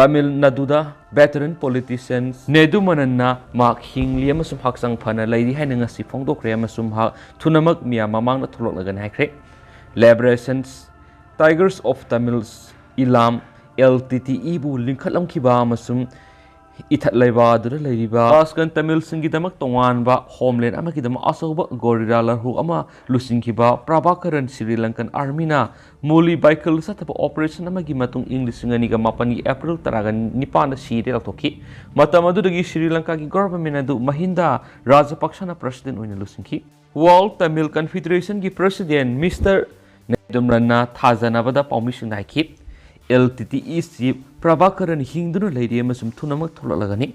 ꯇꯥꯃꯤꯜ ꯅꯥꯗꯨꯗ veteran politician ꯅꯦꯗꯨ ꯃꯅꯟꯅ ꯃꯍꯥꯛ ꯍꯤꯡꯂꯤ ꯑꯃꯁꯨꯡ ꯍꯛꯆꯥꯡ ꯐꯅ ꯂꯩꯔꯤ ꯍꯥꯏꯅ ꯉꯁꯤ ꯐꯣꯡꯗꯣꯛꯈ꯭ꯔꯦ ꯑꯃꯁꯨꯡ ꯃꯍꯥꯛ ꯊꯨꯅꯃꯛ ꯃꯤꯌꯥꯝ ꯃꯃꯥꯡꯗ ꯊꯣꯛꯂꯛꯂꯒꯅꯤ ꯍꯥꯏꯈ꯭ꯔꯦ꯫ Liberation Tigers of Tamil Eelam, L T T E ꯕꯨ ꯂꯤꯡꯈꯠꯂꯝꯈꯤꯕ ꯑꯃꯁꯨꯡ ꯏꯊꯠ ꯂꯩꯕꯥꯛ ꯑꯗꯨꯗ ꯂꯩꯔꯤꯕ ꯄꯥꯁꯀꯟ ꯇꯥꯃꯤꯜꯁꯤꯡꯒꯤꯗꯃꯛ ꯇꯣꯉꯥꯟꯕ ꯍꯣꯝꯂꯦꯟ ꯑꯃꯒꯤꯗꯃꯛ ꯑꯆꯧꯕ ꯒꯣꯔꯤꯂꯥ ꯂꯥꯜꯍꯧ ꯑꯃ ꯂꯨꯆꯤꯡꯈꯤꯕ ꯄ꯭ꯔꯚꯥꯀꯔꯟ ꯁ꯭ꯔꯤ ꯂꯪꯀꯟ ꯑꯥꯔꯃꯤꯅ ꯃꯨꯂꯤ ꯕꯥꯏꯀꯜ ꯆꯠꯊꯕ ꯑꯣꯄꯔꯦꯁꯟ ꯑꯃꯒꯤ ꯃꯇꯨꯡ ꯏꯪ ꯂꯤꯁꯤꯡ ꯑꯅꯤꯒ ꯃꯥꯄꯟꯒꯤ ꯑꯦꯄ꯭ꯔꯤꯜ ꯇꯔꯥꯒ ꯅꯤꯄꯥꯟꯗ ꯁꯤꯔꯦ ꯂꯥꯎꯊꯣꯛꯈꯤ꯫ ꯃꯇꯝ ꯑꯗꯨꯗꯒꯤ ꯁ꯭ꯔꯤ ꯂꯪꯀꯥꯒꯤ ꯒꯣꯚꯔꯟꯃꯦꯟꯠ ꯑꯗꯨ ꯃꯍꯤꯟꯗꯥ ꯔꯥꯖꯄꯛꯁꯅ ꯄ꯭ꯔꯁꯤꯗꯦꯟꯠ ꯑꯣꯏꯅ ꯂꯨꯆꯤꯡꯈꯤ꯫ ꯋꯥꯔꯜ ꯇꯥꯃꯤꯜ ꯀꯟꯐꯦꯗꯔꯦꯁꯟꯒꯤ ꯄ꯭ꯔꯁꯤꯗꯦꯟꯠ ꯃꯤꯁꯇꯔ ꯅꯦꯗꯨꯝꯔꯟꯅ ꯊꯥꯖꯅꯕꯗ ꯄꯥꯎꯃꯤꯁꯤꯡꯗ ꯍꯥꯏꯈꯤ, "L T T E chief Prabhakaran ꯍꯤꯡꯗꯨꯅ ꯂꯩꯔꯤ ꯑꯃꯁꯨꯡ ꯊꯨꯅꯃꯛ ꯊꯣꯛꯂꯛꯂꯒꯅꯤ꯫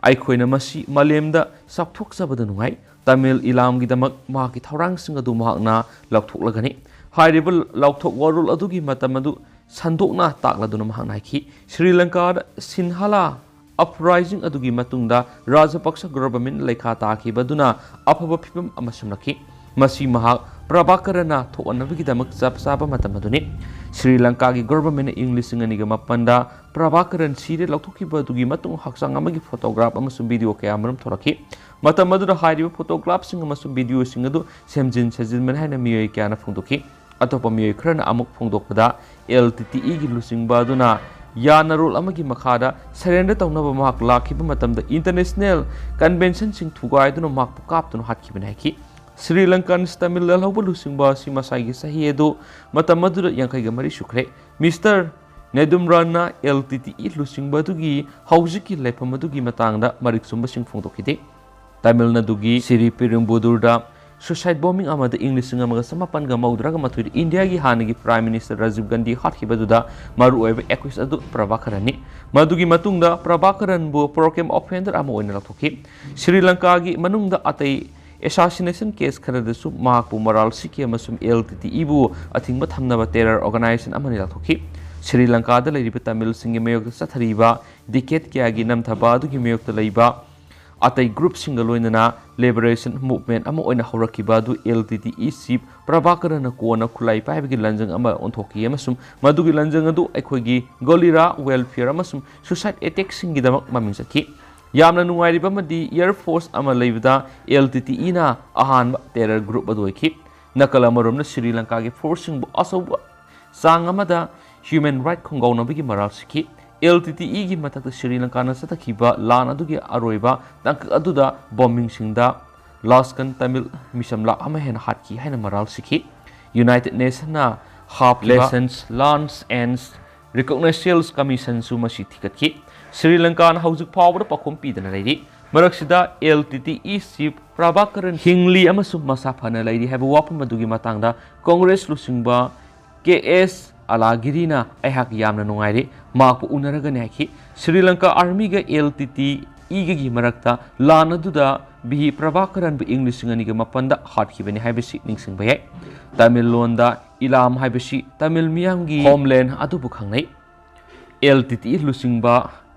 ꯑꯩꯈꯣꯏꯅ ꯃꯁꯤ ꯃꯥꯂꯦꯝꯗ ꯆꯥꯎꯊꯣꯛꯆꯕꯗ ꯅꯨꯡꯉꯥꯏ꯫ ꯇꯥꯃꯤꯜ ꯏꯂꯥꯝꯒꯤꯗꯃꯛ ꯃꯍꯥꯛꯀꯤ ꯊꯧꯔꯥꯡꯁꯤꯡ ꯑꯗꯨ ꯃꯍꯥꯛꯅ ꯂꯥꯎꯊꯣꯛꯂꯒꯅꯤ꯫" ꯍꯥꯏꯔꯤꯕ ꯂꯥꯎꯊꯣꯛ ꯋꯥꯔꯣꯜ ꯑꯗꯨꯒꯤ ꯃꯇꯝ ꯑꯗꯨ ꯁꯟꯗꯣꯛꯅ ꯇꯥꯛꯂꯗꯨꯅ ꯃꯍꯥꯛꯅ ꯍꯥꯏꯈꯤ, ꯁ꯭ꯔꯤ ꯂꯪꯀꯥꯗ ꯁꯤꯟꯍꯥꯂꯥ ꯑꯞꯔꯥꯏꯖꯤꯡ ꯑꯗꯨꯒꯤ ꯃꯇꯨꯡꯗ ꯔꯥꯖꯄꯛꯁ ꯒꯣꯚꯔꯟꯃꯦꯟꯠ ꯂꯩꯈꯥ ꯇꯥꯈꯤꯕ ꯑꯗꯨꯅ ꯑꯐꯕ ꯐꯤꯚꯝ ꯑꯃ ꯁꯦꯝꯂꯛꯈꯤ꯫ ꯃꯁꯤ ꯃꯍꯥꯛ ꯄ꯭ꯔꯚꯥꯀꯔꯟꯅ ꯊꯣꯛꯍꯟꯅꯕꯒꯤꯗꯃꯛ ꯆꯞ ꯆꯥꯕ ꯃꯇꯝ ꯑꯗꯨꯅꯤ꯫ ꯁ꯭ꯔꯤ ꯂꯪꯀꯥꯒꯤ ꯒꯣꯚꯔꯟꯃꯦꯟꯠꯅ ꯏꯪ ꯂꯤꯁꯤꯡ ꯑꯅꯤꯒ ꯃꯥꯄꯟꯗ ꯄ꯭ꯔꯚꯥꯀꯔꯟ ꯁꯤꯔꯦ ꯂꯧꯊꯣꯛꯈꯤꯕ ꯑꯗꯨꯒꯤ ꯃꯇꯨꯡ ꯍꯛꯆꯥꯡ ꯑꯃꯒꯤ ꯐꯣꯇꯣꯒ꯭ꯔꯥꯐ ꯑꯃꯁꯨꯡ ꯚꯤꯗꯤꯑꯣ ꯀꯌꯥ ꯃꯔꯨꯝ ꯊꯣꯛꯂꯛꯈꯤ꯫ ꯃꯇꯝ ꯑꯗꯨꯗ ꯍꯥꯏꯔꯤꯕ ꯐꯣꯇꯣꯒ꯭ꯔꯥꯐꯁꯤꯡ ꯑꯃꯁꯨꯡ ꯚꯤꯗꯤꯑꯣꯁꯤꯡ ꯑꯗꯨ ꯁꯦꯝꯖꯤꯟ ꯁꯥꯖꯤꯟꯕꯅꯤ ꯍꯥꯏꯅ ꯃꯤꯑꯣꯏ ꯀꯌꯥꯅ ꯐꯣꯡꯗꯣꯛꯈꯤ꯫ ꯑꯇꯣꯞꯄ ꯃꯤꯑꯣꯏ ꯈꯔꯅ ꯑꯃꯨꯛ ꯐꯣꯡꯗꯣꯛꯄꯗ, ꯑꯦꯜ ꯇꯤ ꯇꯤ ꯏꯒꯤ ꯂꯨꯆꯤꯡꯕ ꯑꯗꯨꯅ ꯌꯥꯅꯔꯣꯜ ꯑꯃꯒꯤ ꯃꯈꯥꯗ ꯁꯔꯦꯟꯗꯔ ꯇꯧꯅꯕ ꯃꯍꯥꯛ ꯂꯥꯛꯈꯤꯕ ꯃꯇꯝꯗ ꯏꯟꯇꯔꯅꯦꯁꯅꯦꯜ ꯀꯟꯚꯦꯟꯁꯟꯁꯤꯡ ꯊꯨꯒꯥꯏꯗꯨꯅ ꯃꯍꯥꯛꯄꯨ ꯀꯥꯞꯇꯨꯅ ꯍꯥꯠꯈꯤꯕꯅꯤ ꯍꯥꯏꯈꯤ꯫ ꯁ꯭ꯔꯤ ꯂꯪꯀꯥꯟ ꯇꯥꯃꯤꯜ ꯂꯥꯜꯍꯧꯕ ꯂꯨꯆꯤꯡꯕ ꯑꯁꯤ ꯃꯁꯥꯒꯤ ꯆꯍꯤ ꯑꯗꯨ ꯃꯇꯝ ꯑꯗꯨꯗ ꯌꯥꯡꯈꯩꯒ ꯃꯔꯤ ꯁꯨꯈ꯭ꯔꯦ꯫ ꯃꯤꯁꯇꯔ ꯅꯦꯗꯨꯝꯔꯥꯟꯅ ꯑꯦꯜ ꯇꯤ ꯇꯤ ꯏ ꯂꯨꯆꯤꯡꯕ ꯑꯗꯨꯒꯤ ꯍꯧꯖꯤꯛꯀꯤ ꯂꯩꯐꯝ ꯑꯗꯨꯒꯤ ꯃꯇꯥꯡꯗ ꯃꯔꯤꯛ ꯆꯨꯝꯕꯁꯤꯡ ꯐꯣꯡꯗꯣꯛꯈꯤꯗꯦ꯫ ꯇꯥꯃꯤꯜ ꯅꯥꯗꯨꯒꯤ ꯁꯤꯔꯤꯄꯤꯔꯨꯝꯕꯨꯗꯨꯔꯗ ꯁꯨꯁꯥꯏꯠ ꯕꯣꯝꯕꯤꯡ ꯑꯃꯗ ꯏꯪ ꯂꯤꯁꯤꯡ ꯑꯃꯒ ꯆꯃꯥꯄꯟꯒ ꯃꯧꯗ꯭ꯔꯥꯒ ꯃꯥꯊꯣꯏꯗ ꯏꯟꯗꯤꯌꯥꯒꯤ ꯍꯥꯟꯅꯒꯤ ꯄ꯭ꯔꯥꯏꯝ ꯃꯤꯅꯤꯁꯇꯔ ꯔꯥꯖꯤꯕ ꯒꯥꯟꯙꯤ ꯍꯥꯠꯈꯤꯕꯗꯨꯗ ꯃꯔꯨꯑꯣꯏꯕ ꯑꯦꯀ꯭ꯌꯨꯁ ꯑꯗꯨ ꯄ꯭ꯔꯚꯥꯀꯔꯟꯅꯤ꯫ ꯃꯗꯨꯒꯤ ꯃꯇꯨꯡꯗ ꯄ꯭ꯔꯚꯥꯀꯔꯟꯕꯨ ꯄ꯭ꯔꯣꯀꯦꯝ ꯑꯣꯐꯦꯟꯗꯔ ꯑꯃ ꯑꯣꯏꯅ ꯂꯥꯎꯊꯣꯛꯈꯤ꯫ ꯁ꯭ꯔꯤ ꯂꯪꯀꯥꯒꯤ ꯃꯅꯨꯡꯗ ꯑꯇꯩ ꯑꯦꯁꯥꯁꯤꯅꯦꯁꯟ ꯀꯦꯁ ꯈꯔꯗꯁꯨ ꯃꯍꯥꯛꯄꯨ ꯃꯔꯥꯜ ꯁꯤꯈꯤ ꯑꯃꯁꯨꯡ ꯑꯦꯜ ꯇꯤ ꯇꯤ ꯏꯕꯨ ꯑꯊꯤꯡꯕ ꯊꯝꯅꯕ ꯇꯦꯔꯔ ꯑꯣꯔꯒꯅꯥꯏꯖꯦꯁꯟ ꯑꯃꯅꯤ ꯂꯥꯎꯊꯣꯛꯈꯤ꯫ ꯁ꯭ꯔꯤ ꯂꯪꯀꯥꯗ ꯂꯩꯔꯤꯕ ꯇꯥꯃꯤꯜꯁꯤꯡꯒꯤ ꯃꯥꯌꯣꯛꯇ ꯆꯠꯊꯔꯤꯕ ꯗꯤꯀꯦꯠ ꯀꯌꯥꯒꯤ ꯅꯝꯊꯕ ꯑꯗꯨꯒꯤ ꯃꯥꯌꯣꯛꯇ ꯂꯩꯕ ꯑꯇꯩ ꯒ꯭ꯔꯨꯞꯁꯤꯡꯒ ꯂꯣꯏꯅꯅ ꯂꯤꯕꯔꯦꯁꯟ ꯃꯨꯚꯃꯦꯟꯠ ꯑꯃ ꯑꯣꯏꯅ ꯍꯧꯔꯛꯈꯤꯕ ꯑꯗꯨ L T T E chief ꯄ꯭ꯔꯚꯥꯀꯔꯟꯅ ꯀꯣꯟꯅ ꯈꯨꯠꯂꯥꯏ ꯄꯥꯏꯕꯒꯤ ꯂꯥꯟꯖꯪ ꯑꯃ ꯑꯣꯟꯊꯣꯛꯈꯤ ꯑꯃꯁꯨꯡ ꯃꯗꯨꯒꯤ ꯂꯥꯟꯖꯪ ꯑꯗꯨ ꯑꯩꯈꯣꯏꯒꯤ ꯒꯣꯂꯤꯔꯥ ꯋꯦꯜꯐꯤꯌꯔ ꯑꯃꯁꯨꯡ ꯁꯨꯁꯥꯏꯠ ꯑꯦꯇꯦꯛꯁꯤꯡꯒꯤꯗꯃꯛ ꯃꯃꯤꯡ ꯆꯠꯈꯤ꯫ ꯌꯥꯝꯅ ꯅꯨꯡꯉꯥꯏꯔꯤꯕ ꯑꯃꯗꯤ, ꯑꯦꯌꯔ ꯐꯣꯔꯁ ꯑꯃ ꯂꯩꯕꯗ ꯑꯦꯜ ꯇꯤ ꯇꯤ ꯏꯅ ꯑꯍꯥꯟꯕ ꯇꯦꯔꯔ ꯒ꯭ꯔꯨꯞ ꯑꯗꯨ ꯑꯣꯏꯈꯤ꯫ ꯅꯥꯀꯜ ꯑꯃꯔꯣꯝꯅ ꯁ꯭ꯔꯤ ꯂꯪꯀꯥꯒꯤ ꯐꯣꯔꯁꯁꯤꯡꯕꯨ ꯑꯆꯧꯕ ꯆꯥꯡ ꯑꯃꯗ ꯍ꯭ꯌꯨꯃꯦꯟ ꯔꯥꯏꯠ ꯈꯣꯡꯒꯥꯎꯅꯕꯒꯤ ꯃꯔꯥꯜ ꯁꯤꯈꯤ꯫ ꯑꯦꯜ ꯇꯤ ꯇꯤ ꯏꯒꯤ ꯃꯊꯛꯇ ꯁ꯭ꯔꯤ ꯂꯪꯀꯥꯅ ꯆꯠꯊꯈꯤꯕ ꯂꯥꯟ ꯑꯗꯨꯒꯤ ꯑꯔꯣꯏꯕ ꯇꯥꯡꯀꯛ ꯑꯗꯨꯗ ꯕꯣꯝꯕꯤꯡꯁꯤꯡꯗ ꯂꯥꯁꯀꯟ ꯇꯥꯃꯤꯜ ꯃꯤꯆꯝ ꯂꯥꯈ ꯑꯃ ꯍꯦꯟꯅ ꯍꯥꯠꯈꯤ ꯍꯥꯏꯅ ꯃꯔꯥꯜ ꯁꯤꯈꯤ꯫ ꯌꯨꯅꯥꯏꯇꯦꯗ ꯅꯦꯁꯟꯅ ꯍꯥꯞꯈꯤꯕ Lessons Learned and Reconciliation Commissionꯁꯨ ꯃꯁꯤ ꯊꯤꯒꯠꯈꯤ꯫ ꯁ꯭ꯔꯤ ꯂꯪꯀꯥꯅ ꯍꯧꯖꯤꯛ ꯐꯥꯎꯕꯗ ꯄꯥꯎꯈꯨꯝ ꯄꯤꯗꯅ ꯂꯩꯔꯤ꯫ ꯃꯔꯛꯁꯤꯗ L T T E chief Prabhakaran ꯍꯤꯡꯂꯤ ꯑꯃꯁꯨꯡ ꯃꯁꯥ ꯐꯅ ꯂꯩꯔꯤ ꯍꯥꯏꯕ ꯋꯥꯐꯝ ꯑꯗꯨꯒꯤ ꯃꯇꯥꯡꯗ ꯀꯣꯡꯒ꯭ꯔꯦꯁ ꯂꯨꯆꯤꯡꯕ ꯀꯦ ꯑꯦꯁ ꯑꯂꯥꯒꯤꯔꯤꯅ, "ꯑꯩꯍꯥꯛ ꯌꯥꯝꯅ ꯅꯨꯡꯉꯥꯏꯔꯦ, ꯃꯍꯥꯛꯄꯨ ꯎꯅꯔꯒꯅꯤ" ꯍꯥꯏꯈꯤ꯫ ꯁ꯭ꯔꯤ ꯂꯪꯀꯥ ꯑꯥꯔꯃꯤꯒ ꯑꯦꯜ ꯇꯤ ꯇꯤ ꯏꯒꯒꯤ ꯃꯔꯛꯇ ꯂꯥꯟ ꯑꯗꯨꯗ ꯚꯤ ꯄ꯭ꯔꯚꯥꯀꯔꯟꯕꯨ ꯏꯪ ꯂꯤꯁꯤꯡ ꯑꯅꯤꯒ ꯃꯥꯄꯟꯗ ꯍꯥꯠꯈꯤꯕꯅꯤ ꯍꯥꯏꯕꯁꯤ ꯅꯤꯡꯁꯤꯡꯕ ꯌꯥꯏ꯫ ꯇꯥꯃꯤꯜ ꯂꯣꯟꯗ ꯏꯂꯥꯝ ꯍꯥꯏꯕꯁꯤ ꯇꯥꯃꯤꯜ ꯃꯤꯌꯥꯝꯒꯤ ꯍꯣꯝꯂꯦꯟ ꯑꯗꯨꯕꯨ ꯈꯪꯅꯩ꯫ ꯑꯦꯜ ꯇꯤ ꯇꯤ ꯂꯨꯆꯤꯡꯕ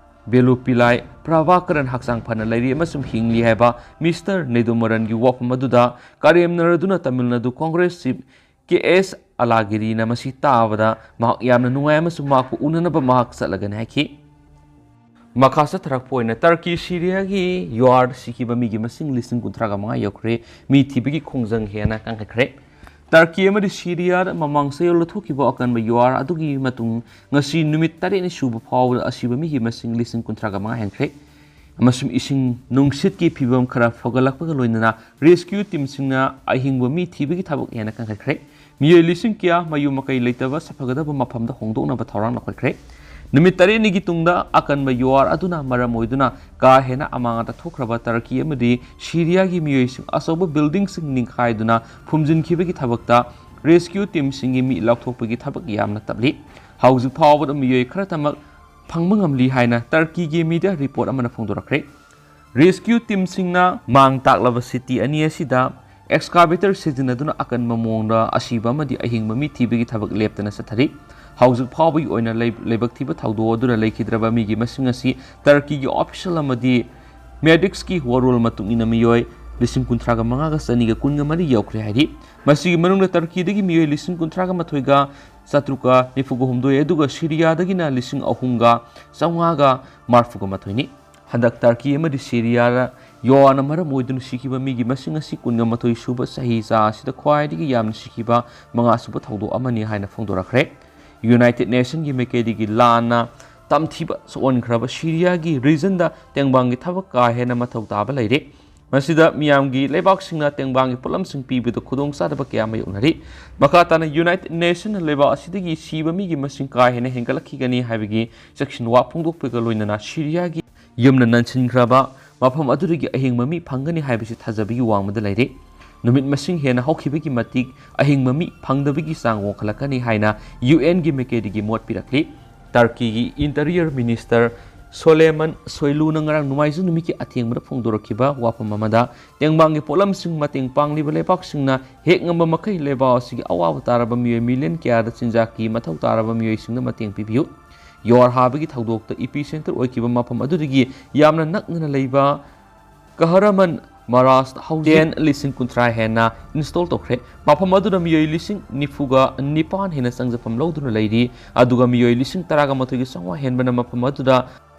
ꯕꯦꯂꯨ ꯄꯤꯂꯥꯏ ꯄ꯭ꯔꯚꯥꯀꯔꯟ ꯍꯛꯆꯥꯡ ꯐꯅ ꯂꯩꯔꯤ ꯑꯃꯁꯨꯡ ꯍꯤꯡꯂꯤ ꯍꯥꯏꯕ ꯃꯤꯁꯇꯔ ꯅꯦꯗꯨꯃꯔꯟꯒꯤ ꯋꯥꯐꯝ ꯑꯗꯨꯗ ꯀꯔꯦꯝꯅꯔꯗꯨꯅ ꯇꯥꯃꯤꯜ ꯅꯥꯗꯨ ꯀꯣꯡꯒ꯭ꯔꯦꯁ ꯆꯤꯐ ꯀꯦ ꯑꯦꯁ ꯑꯂꯥꯒꯤꯔꯤꯅ ꯃꯁꯤ ꯇꯥꯕꯗ ꯃꯍꯥꯛ ꯌꯥꯝꯅ ꯅꯨꯡꯉꯥꯏ ꯑꯃꯁꯨꯡ ꯃꯍꯥꯛꯄꯨ ꯎꯅꯅꯕ ꯃꯍꯥꯛ ꯆꯠꯂꯒꯅꯤ ꯍꯥꯏꯈꯤ꯫ ꯃꯈꯥ ꯆꯠꯊꯔꯛꯄ ꯑꯣꯏꯅ ꯇꯔꯀꯤ ꯁꯤꯔꯤꯌꯥꯒꯤ ꯌꯨꯑꯥꯔ ꯁꯤꯈꯤꯕ ꯃꯤꯒꯤ ꯃꯁꯤꯡ ꯂꯤꯁꯤꯡ ꯀꯨꯟꯊ꯭ꯔꯥꯒ ꯃꯉꯥ ꯌꯧꯈ꯭ꯔꯦ꯫ ꯃꯤ ꯊꯤꯕꯒꯤ ꯈꯣꯡꯖꯪ ꯍꯦꯟꯅ ꯀꯟꯈꯠꯈ꯭ꯔꯦ꯫ ꯇꯔꯀꯤ ꯑꯃꯗꯤ ꯁꯤꯔꯤꯌꯥꯗ ꯃꯃꯥꯡ ꯆꯌꯣꯜꯗ ꯊꯣꯛꯈꯤꯕ ꯑꯀꯟꯕ ꯌꯨꯑꯥꯔ ꯑꯗꯨꯒꯤ ꯃꯇꯨꯡ ꯉꯁꯤ ꯅꯨꯃꯤꯠ ꯇꯔꯦꯠꯅꯤ ꯁꯨꯕ ꯐꯥꯎꯕꯗ ꯑꯁꯤꯕ ꯃꯤꯒꯤ ꯃꯁꯤꯡ ꯂꯤꯁꯤꯡ ꯀꯨꯟꯊ꯭ꯔꯥꯒ ꯃꯉꯥ ꯍꯦꯟꯈ꯭ꯔꯦ꯫ ꯑꯃꯁꯨꯡ ꯏꯁꯤꯡ ꯅꯨꯡꯁꯤꯠꯀꯤ ꯐꯤꯕꯝ ꯈꯔ ꯐꯒꯠꯂꯛꯄꯒ ꯂꯣꯏꯅꯅ ꯔꯦꯁꯀ꯭ꯌꯨ ꯇꯤꯝꯁꯤꯡꯅ ꯑꯍꯤꯡꯕ ꯃꯤ ꯊꯤꯕꯒꯤ ꯊꯕꯛ ꯍꯦꯟꯅ ꯀꯟꯈꯠꯈ꯭ꯔꯦ꯫ ꯃꯤꯑꯣꯏ ꯂꯤꯁꯤꯡ ꯀꯌꯥ ꯃꯌꯨꯝ ꯃꯀꯩ ꯂꯩꯇꯕ ꯁꯥꯐꯒꯗꯕ ꯃꯐꯝꯗ ꯍꯣꯡꯗꯣꯛꯅꯕ ꯊꯧꯔꯥꯡ ꯂꯧꯈꯠꯈ꯭ꯔꯦ꯫ ꯅꯨꯃꯤꯠ ꯇꯔꯦꯠꯅꯤꯒꯤ ꯇꯨꯡꯗ ꯑꯀꯟꯕ ꯌꯨꯑꯥꯔ ꯑꯗꯨꯅ ꯃꯔꯝ ꯑꯣꯏꯗꯨꯅ ꯀꯥ ꯍꯦꯟꯅ ꯑꯃꯥꯡ ꯑꯇꯥ ꯊꯣꯛꯈ꯭ꯔꯕ ꯇꯔꯀꯤ ꯑꯃꯗꯤ ꯁꯤꯔꯤꯌꯥꯒꯤ ꯃꯤꯑꯣꯏꯁꯤꯡ ꯑꯆꯧꯕ ꯕꯤꯜꯗꯤꯡꯁꯤꯡ ꯅꯤꯡꯈꯥꯏꯗꯨꯅ ꯐꯨꯝꯖꯤꯟꯈꯤꯕꯒꯤ ꯊꯕꯛꯇ ꯔꯦꯁꯀ꯭ꯌꯨ ꯇꯤꯝꯁꯤꯡꯒꯤ ꯃꯤ ꯂꯧꯊꯣꯛꯄꯒꯤ ꯊꯕꯛ ꯌꯥꯝꯅ ꯇꯞꯂꯤ꯫ ꯍꯧꯖꯤꯛ ꯐꯥꯎꯕꯗ ꯃꯤꯑꯣꯏ ꯈꯔꯇꯃꯛ ꯐꯪꯕ ꯉꯝꯂꯤ ꯍꯥꯏꯅ ꯇꯔꯀꯤꯒꯤ ꯃꯤꯗꯤꯌꯥ ꯔꯤꯄꯣꯔꯠ ꯑꯃꯅ ꯐꯣꯡꯗꯣꯔꯛꯈ꯭ꯔꯦ꯫ ꯔꯦꯁꯀ꯭ꯌꯨ ꯇꯤꯝꯁꯤꯡꯅ ꯃꯥꯡ ꯇꯥꯛꯂꯕ ꯁꯤꯇꯤ ꯑꯅꯤ ꯑꯁꯤꯗ ꯑꯦꯛꯁꯀꯥꯚꯦꯇꯔ ꯁꯤꯖꯤꯟꯅꯗꯨꯅ ꯑꯀꯟꯕ ꯃꯑꯣꯡꯗ ꯑꯁꯤꯕ ꯑꯃꯗꯤ ꯑꯍꯤꯡꯕ ꯃꯤ ꯊꯤꯕꯒꯤ ꯊꯕꯛ ꯂꯦꯞꯇꯅ ꯆꯠꯊꯔꯤ꯫ ꯍꯧꯖꯤꯛ ꯐꯥꯎꯕꯒꯤ ꯑꯣꯏꯅ ꯂꯩ-, ꯂꯥꯏꯕꯛ ꯊꯤꯕ ꯊꯧꯗꯣꯛ ꯑꯗꯨꯅ ꯂꯩꯈꯤꯗ꯭ꯔꯕ ꯃꯤꯒꯤ ꯃꯁꯤꯡ ꯑꯁꯤ ꯇꯔꯀꯤꯒꯤ ꯑꯣꯐꯤꯁꯤꯌꯦꯜ ꯑꯃꯗꯤ ꯃꯦꯗꯤꯛꯁꯀꯤ ꯋꯥꯔꯣꯜ ꯃꯇꯨꯡ ꯏꯟꯅ ꯃꯤꯑꯣꯏ ꯂꯤꯁꯤꯡ ꯀꯨꯟꯊ꯭ꯔꯥꯒ ꯃꯉꯥꯒ ꯆꯅꯤꯒ ꯀꯨꯟꯒ ꯃꯔꯤ ꯌꯧꯈ꯭ꯔꯦ ꯍꯥꯏꯔꯤ꯫ ꯃꯁꯤꯒꯤ ꯃꯅꯨꯡꯗ ꯇꯔꯀꯤꯗꯒꯤ ꯃꯤꯑꯣꯏ ꯂꯤꯁꯤꯡ ꯀꯨꯟꯊ꯭ꯔꯥꯒ ꯃꯥꯊꯣꯏꯒ ꯆꯥꯇ꯭ꯔꯨꯛꯀ ꯅꯤꯐꯨꯒ ꯍꯨꯝꯗꯣꯏ, ꯑꯗꯨꯒ ꯁꯤꯔꯤꯌꯥꯗꯒꯤꯅ ꯂꯤꯁꯤꯡ ꯑꯍꯨꯝꯒ ꯆꯥꯝꯃꯉꯥꯒ ꯃꯔꯤꯐꯨꯒ ꯃꯥꯊꯣꯏꯅꯤ꯫ ꯍꯟꯗꯛ ꯇꯔꯀꯤ ꯑꯃꯗꯤ ꯁꯤꯔꯤꯌꯥꯗ ꯌꯨꯑꯥꯔꯅ ꯃꯔꯝ ꯑꯣꯏꯗꯨꯅ ꯁꯤꯈꯤꯕ ꯃꯤꯒꯤ ꯃꯁꯤꯡ ꯑꯁꯤ ꯀꯨꯟꯒ ꯃꯥꯊꯣꯏ ꯁꯨꯕ ꯆꯍꯤ ꯆꯥ ꯑꯁꯤꯗ ꯈ꯭ꯋꯥꯏꯗꯒꯤ ꯌꯥꯝꯅ ꯁꯤꯈꯤꯕ ꯃꯉꯥ ꯁꯨꯕ ꯊꯧꯗꯣꯛ ꯑꯃꯅꯤ ꯍꯥꯏꯅ ꯐꯣꯡꯗꯣꯔꯛꯈ꯭ꯔꯦ꯫ ꯌꯨꯅꯥꯏꯇꯦꯗ ꯅꯦꯁꯟꯒꯤ ꯃꯥꯏꯀꯩꯗꯒꯤ ꯂꯥꯟꯅ ꯇꯝꯊꯤꯕ ꯁꯣꯛꯍꯟꯈ꯭ꯔꯕ ꯁꯤꯔꯤꯌꯥꯒꯤ ꯔꯤꯖꯟꯗ ꯇꯦꯡꯕꯥꯡꯒꯤ ꯊꯕꯛ ꯀꯥ ꯍꯦꯟꯅ ꯃꯊꯧ ꯇꯥꯕ ꯂꯩꯔꯦ꯫ ꯃꯁꯤꯗ ꯃꯤꯌꯥꯝꯒꯤ ꯂꯩꯕꯥꯛꯁꯤꯡꯅ ꯇꯦꯡꯕꯥꯡꯒꯤ ꯄꯣꯠꯂꯝꯁꯤꯡ ꯄꯤꯕꯗ ꯈꯨꯗꯣꯡꯆꯥꯗꯕ ꯀꯌꯥ ꯃꯥꯌꯣꯛꯅꯔꯤ꯫ ꯃꯈꯥ ꯇꯥꯅ ꯌꯨꯅꯥꯏꯇꯦꯗ ꯅꯦꯁꯟꯅ ꯂꯩꯕꯥꯛ ꯑꯁꯤꯗꯒꯤ ꯁꯤꯕ ꯃꯤꯒꯤ ꯃꯁꯤꯡ ꯀꯥ ꯍꯦꯟꯅ ꯍꯦꯟꯒꯠꯂꯛꯈꯤꯒꯅꯤ ꯍꯥꯏꯕꯒꯤ ꯆꯦꯛꯁꯤꯟꯋꯥ ꯐꯣꯡꯗꯣꯛꯄꯒ ꯂꯣꯏꯅꯅ ꯁꯤꯔꯤꯌꯥꯒꯤ ꯌꯨꯝꯅ ꯅꯟꯁꯤꯟꯈ꯭ꯔꯕ ꯃꯐꯝ ꯑꯗꯨꯗꯒꯤ ꯑꯍꯤꯡꯕ ꯃꯤ ꯐꯪꯒꯅꯤ ꯍꯥꯏꯕꯁꯤ ꯊꯥꯖꯕꯒꯤ ꯋꯥꯡꯃꯗ ꯂꯩꯔꯦ꯫ ꯅꯨꯃꯤꯠ ꯃꯁꯤꯡ ꯍꯦꯟꯅ ꯍꯧꯈꯤꯕꯒꯤ ꯃꯇꯤꯛ ꯑꯍꯤꯡꯕ ꯃꯤ ꯐꯪꯗꯕꯒꯤ ꯆꯥꯡ ꯋꯥꯡꯈꯠꯂꯛꯀꯅꯤ ꯍꯥꯏꯅ ꯌꯨ ꯑꯦꯟꯒꯤ ꯃꯥꯏꯀꯩꯗꯒꯤ ꯃꯣꯠ ꯄꯤꯔꯛꯂꯤ꯫ ꯇꯔꯀꯤꯒꯤ ꯏꯟꯇꯤꯔꯤꯌꯔ ꯃꯤꯅꯤꯁꯇꯔ ꯁꯣꯂꯦꯃꯟ ꯁꯣꯏꯂꯨꯅ ꯉꯔꯥꯡ ꯅꯣꯡꯃꯥꯏꯖꯤꯡ ꯅꯨꯃꯤꯠꯀꯤ ꯑꯊꯦꯡꯕꯗ ꯐꯣꯡꯗꯣꯔꯛꯈꯤꯕ ꯋꯥꯐꯝ ꯑꯃꯗ, ꯇꯦꯡꯕꯥꯡꯒꯤ ꯄꯣꯠꯂꯝꯁꯤꯡ ꯃꯇꯦꯡ ꯄꯥꯡꯂꯤꯕ ꯂꯩꯕꯥꯛꯁꯤꯡꯅ ꯍꯦꯛ ꯉꯝꯕ ꯃꯈꯩ ꯂꯩꯕꯥꯛ ꯑꯁꯤꯒꯤ ꯑꯋꯥꯕ ꯇꯥꯔꯕ ꯃꯤꯑꯣꯏ ꯃꯤꯂꯤꯌꯟ ꯀꯌꯥꯗ ꯆꯤꯟꯖꯥꯛꯀꯤ ꯃꯊꯧ ꯇꯥꯔꯕ ꯃꯤꯑꯣꯏꯁꯤꯡꯗ ꯃꯇꯦꯡ ꯄꯤꯕꯤꯌꯨ꯫ ꯌꯣꯔ ꯍꯥꯕꯒꯤ ꯊꯧꯗꯣꯛꯇ ꯏꯄꯤ ꯁꯦꯟꯇꯔ ꯑꯣꯏꯈꯤꯕ ꯃꯐꯝ ꯑꯗꯨꯗꯒꯤ ꯌꯥꯝꯅ ꯅꯛꯅꯅ ꯂꯩꯕ ꯀꯍꯔꯃꯟ ꯃꯔꯥꯖ ꯍꯧꯖꯤꯛ ꯇꯦꯟ ꯂꯤꯁꯤꯡ ꯀꯨꯟꯊ꯭ꯔꯥ ꯍꯦꯟꯅ ꯏꯟꯁꯇꯣꯜ ꯇꯧꯈ꯭ꯔꯦ꯫ ꯃꯐꯝ ꯑꯗꯨꯗ ꯃꯤꯑꯣꯏ ꯂꯤꯁꯤꯡ ꯅꯤꯐꯨꯒ ꯅꯤꯄꯥꯟ ꯍꯦꯟꯅ ꯆꯪꯖꯐꯝ ꯂꯧꯗꯨꯅ ꯂꯩꯔꯤ, ꯑꯗꯨꯒ ꯃꯤꯑꯣꯏ ꯂꯤꯁꯤꯡ ꯇꯔꯥꯒ ꯃꯥꯊꯣꯏꯒ ꯆꯥꯝꯃꯉꯥ ꯍꯦꯟꯕꯅ ꯃꯐꯝ ꯑꯗꯨꯗ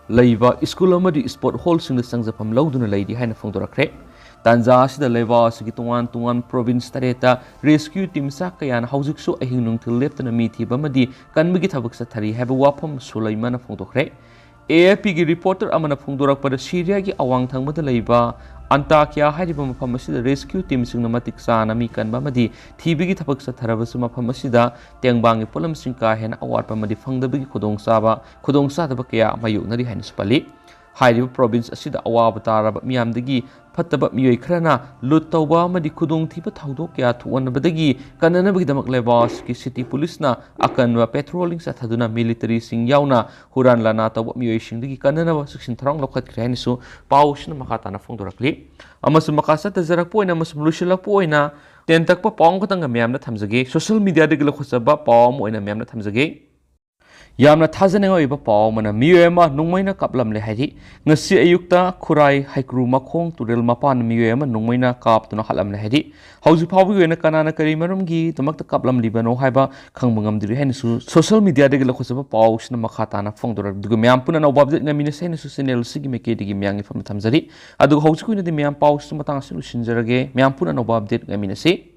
ꯂꯩꯕ ꯁ꯭ꯀꯨꯜ ꯑꯃꯗꯤ ꯁ꯭ꯄꯣꯔꯠ ꯍꯣꯜꯁꯤꯡꯗ ꯆꯪꯖꯐꯝ ꯂꯧꯗꯨꯅ ꯂꯩꯔꯤ ꯍꯥꯏꯅ ꯐꯣꯡꯗꯣꯔꯛꯈ꯭ꯔꯦ꯫ ꯇꯥꯟꯖꯥ ꯑꯁꯤꯗ ꯂꯩꯕꯥꯛ ꯑꯁꯤꯒꯤ ꯇꯣꯉꯥꯟ ꯇꯣꯉꯥꯟꯕ ꯄ꯭ꯔꯣꯚꯤꯟꯁ ꯇꯔꯦꯠꯇ ꯔꯦꯁꯀ꯭ꯌꯨ ꯇꯤꯝ ꯆꯥꯛ ꯀꯌꯥꯅ ꯍꯧꯖꯤꯛꯁꯨ ꯑꯍꯤꯡ ꯅꯨꯡꯊꯤꯜ ꯂꯦꯞꯇꯅ ꯃꯤ ꯊꯤꯕ ꯑꯃꯗꯤ ꯀꯟꯕꯒꯤ ꯊꯕꯛ ꯆꯠꯊꯔꯤ ꯍꯥꯏꯕ ꯋꯥꯐꯝ ꯁꯨꯂꯩꯃꯥꯅ ꯐꯣꯡꯗꯣꯛꯈ꯭ꯔꯦ꯫ ꯑꯦ ꯑꯦꯐ ꯄꯤꯒꯤ ꯔꯤꯄꯣꯔꯇꯔ ꯑꯃꯅ ꯐꯣꯡꯗꯣꯔꯛꯄꯗ, ꯁꯤꯔꯤꯌꯥꯒꯤ ꯑꯋꯥꯡ ꯊꯪꯕꯗ ꯂꯩꯕ ꯑꯟꯇꯥꯀꯤꯌꯥ ꯍꯥꯏꯔꯤꯕ ꯃꯐꯝ ꯑꯁꯤꯗ ꯔꯦꯁꯀ꯭ꯌꯨ ꯇꯤꯝꯁꯤꯡꯅ ꯃꯇꯤꯛ ꯆꯥꯅ ꯃꯤ ꯀꯟꯕ ꯑꯃꯗꯤ ꯊꯤꯕꯒꯤ ꯊꯕꯛ ꯆꯠꯊꯔꯕꯁꯨ, ꯃꯐꯝ ꯑꯁꯤꯗ ꯇꯦꯡꯕꯥꯡꯒꯤ ꯄꯣꯠꯂꯝꯁꯤꯡ ꯀꯥ ꯍꯦꯟꯅ ꯑꯋꯥꯠꯄ ꯑꯃꯗꯤ ꯐꯪꯗꯕꯒꯤ ꯈꯨꯗꯣꯡꯆꯥꯕ, ꯈꯨꯗꯣꯡꯆꯥꯗꯕ ꯀꯌꯥ ꯃꯥꯌꯣꯛꯅꯔꯤ ꯍꯥꯏꯅꯁꯨ ꯄꯜꯂꯤ꯫ ꯍꯥꯏꯔꯤꯕ ꯄ꯭ꯔꯣꯚꯤꯟꯁ ꯑꯁꯤꯗ ꯑꯋꯥꯕ ꯇꯥꯔꯕ ꯃꯤꯌꯥꯝꯗꯒꯤ ꯐꯠꯇꯕ ꯃꯤꯑꯣꯏ ꯈꯔꯅ ꯂꯨꯠ ꯇꯧꯕ ꯑꯃꯗꯤ ꯈꯨꯗꯣꯡꯊꯤꯕ ꯊꯧꯗꯣꯛ ꯀꯌꯥ ꯊꯣꯛꯍꯟꯅꯕꯗꯒꯤ ꯀꯟꯅꯅꯕꯒꯤꯗꯃꯛ ꯂꯩꯕꯥꯛ ꯑꯁꯤꯒꯤ ꯁꯤꯇꯤ ꯄꯨꯂꯤꯁꯅ ꯑꯀꯟꯕ ꯄꯦꯇ꯭ꯔꯣꯂꯤꯡ ꯆꯠꯊꯗꯨꯅ ꯃꯤꯂꯤꯇꯔꯤꯁꯤꯡ ꯌꯥꯎꯅ ꯍꯨꯔꯥꯟ ꯂꯥꯟꯅꯥ ꯇꯧꯕ ꯃꯤꯑꯣꯏꯁꯤꯡꯗꯒꯤ ꯀꯟꯅꯅꯕ ꯆꯦꯛꯁꯤꯟ ꯊꯧꯔꯥꯡ ꯂꯧꯈꯠꯈ꯭ꯔꯦ ꯍꯥꯏꯅꯁꯨ ꯄꯥꯎ ꯑꯁꯤꯅ ꯃꯈꯥ ꯇꯥꯅ ꯐꯣꯡꯗꯣꯔꯛꯂꯤ꯫ ꯑꯃꯁꯨꯡ ꯃꯈꯥ ꯆꯠꯊꯖꯔꯛꯄ ꯑꯣꯏꯅ ꯑꯃꯁꯨꯡ ꯂꯣꯏꯁꯤꯜꯂꯛꯄ ꯑꯣꯏꯅ ꯇꯦꯟ ꯇꯛꯄ ꯄꯥꯎ ꯑꯃꯈꯛꯇꯪꯒ ꯃꯌꯥꯝꯅ ꯊꯝꯖꯒꯦ꯫ ꯁꯣꯁꯤꯌꯦꯜ ꯃꯤꯗꯤꯌꯥꯗꯒꯤ ꯂꯧꯈꯠꯆꯕ ꯄꯥꯎ ꯑꯃ ꯑꯣꯏꯅ ꯃꯌꯥꯝꯅ ꯊꯝꯖꯒꯦ꯫ ꯌꯥꯝꯅ ꯊꯥꯖꯅꯤꯡꯉꯥꯏ ꯑꯣꯏꯕ ꯄꯥꯎ ꯑꯃꯅ ꯃꯤꯑꯣꯏ ꯑꯃ ꯅꯣꯡꯃꯩꯅ ꯀꯥꯞꯂꯝꯂꯦ ꯍꯥꯏꯔꯤ꯫ ꯉꯁꯤ ꯑꯌꯨꯛꯇ ꯈꯨꯔꯥꯏ ꯍꯩꯀ꯭ꯔꯨ ꯃꯈꯣꯡ ꯇꯨꯔꯦꯜ ꯃꯄꯥꯟꯗ ꯃꯤꯑꯣꯏ ꯑꯃ ꯅꯣꯡꯃꯩꯅ ꯀꯥꯞꯇꯨꯅ ꯍꯥꯠꯂꯝꯂꯦ ꯍꯥꯏꯔꯤ꯫ ꯍꯧꯖꯤꯛ ꯐꯥꯎꯕꯒꯤ ꯑꯣꯏꯅ ꯀꯅꯥꯅ ꯀꯔꯤ ꯃꯔꯝꯒꯤꯗꯃꯛꯇ ꯀꯥꯞꯂꯝꯂꯤꯕꯅꯣ ꯍꯥꯏꯕ ꯈꯪꯕ ꯉꯝꯗ꯭ꯔꯤ ꯍꯥꯏꯅꯁꯨ ꯁꯣꯁꯤꯌꯦꯜ ꯃꯤꯗꯤꯌꯥꯗꯒꯤ ꯂꯧꯈꯠꯆꯕ ꯄꯥꯎꯁꯤꯅ ꯃꯈꯥ ꯇꯥꯅ ꯐꯣꯡꯗꯣꯔꯛꯂꯤ꯫ ꯑꯗꯨꯒ ꯃꯌꯥꯝ ꯄꯨꯟꯅ ꯑꯅꯧꯕ ꯑꯞꯗꯦꯠ ꯉꯥꯏꯃꯤꯟꯅꯁꯤ ꯍꯥꯏꯅꯁꯨ ꯆꯦꯅꯦꯜ ꯑꯁꯤꯒꯤ ꯃꯥꯏꯀꯩꯗꯒꯤ ꯃꯌꯥꯝꯒꯤ ꯐꯝꯅ ꯊꯝꯖꯔꯤ꯫ ꯑꯗꯨꯒ ꯍꯧꯖꯤꯛꯀꯤ ꯑꯣꯏꯅꯗꯤ ꯃꯌꯥꯝ ꯄꯥꯎꯁꯤ ꯃꯇꯥꯡ ꯑꯁꯤ ꯂꯣꯏꯁꯤꯟꯖꯔꯒꯦ꯫ ꯃꯌꯥꯝ ꯄꯨꯟꯅ ꯑꯅꯧꯕ ꯑꯞꯗꯦꯠ ꯉꯥꯏꯃꯤꯟꯅꯁꯤ꯫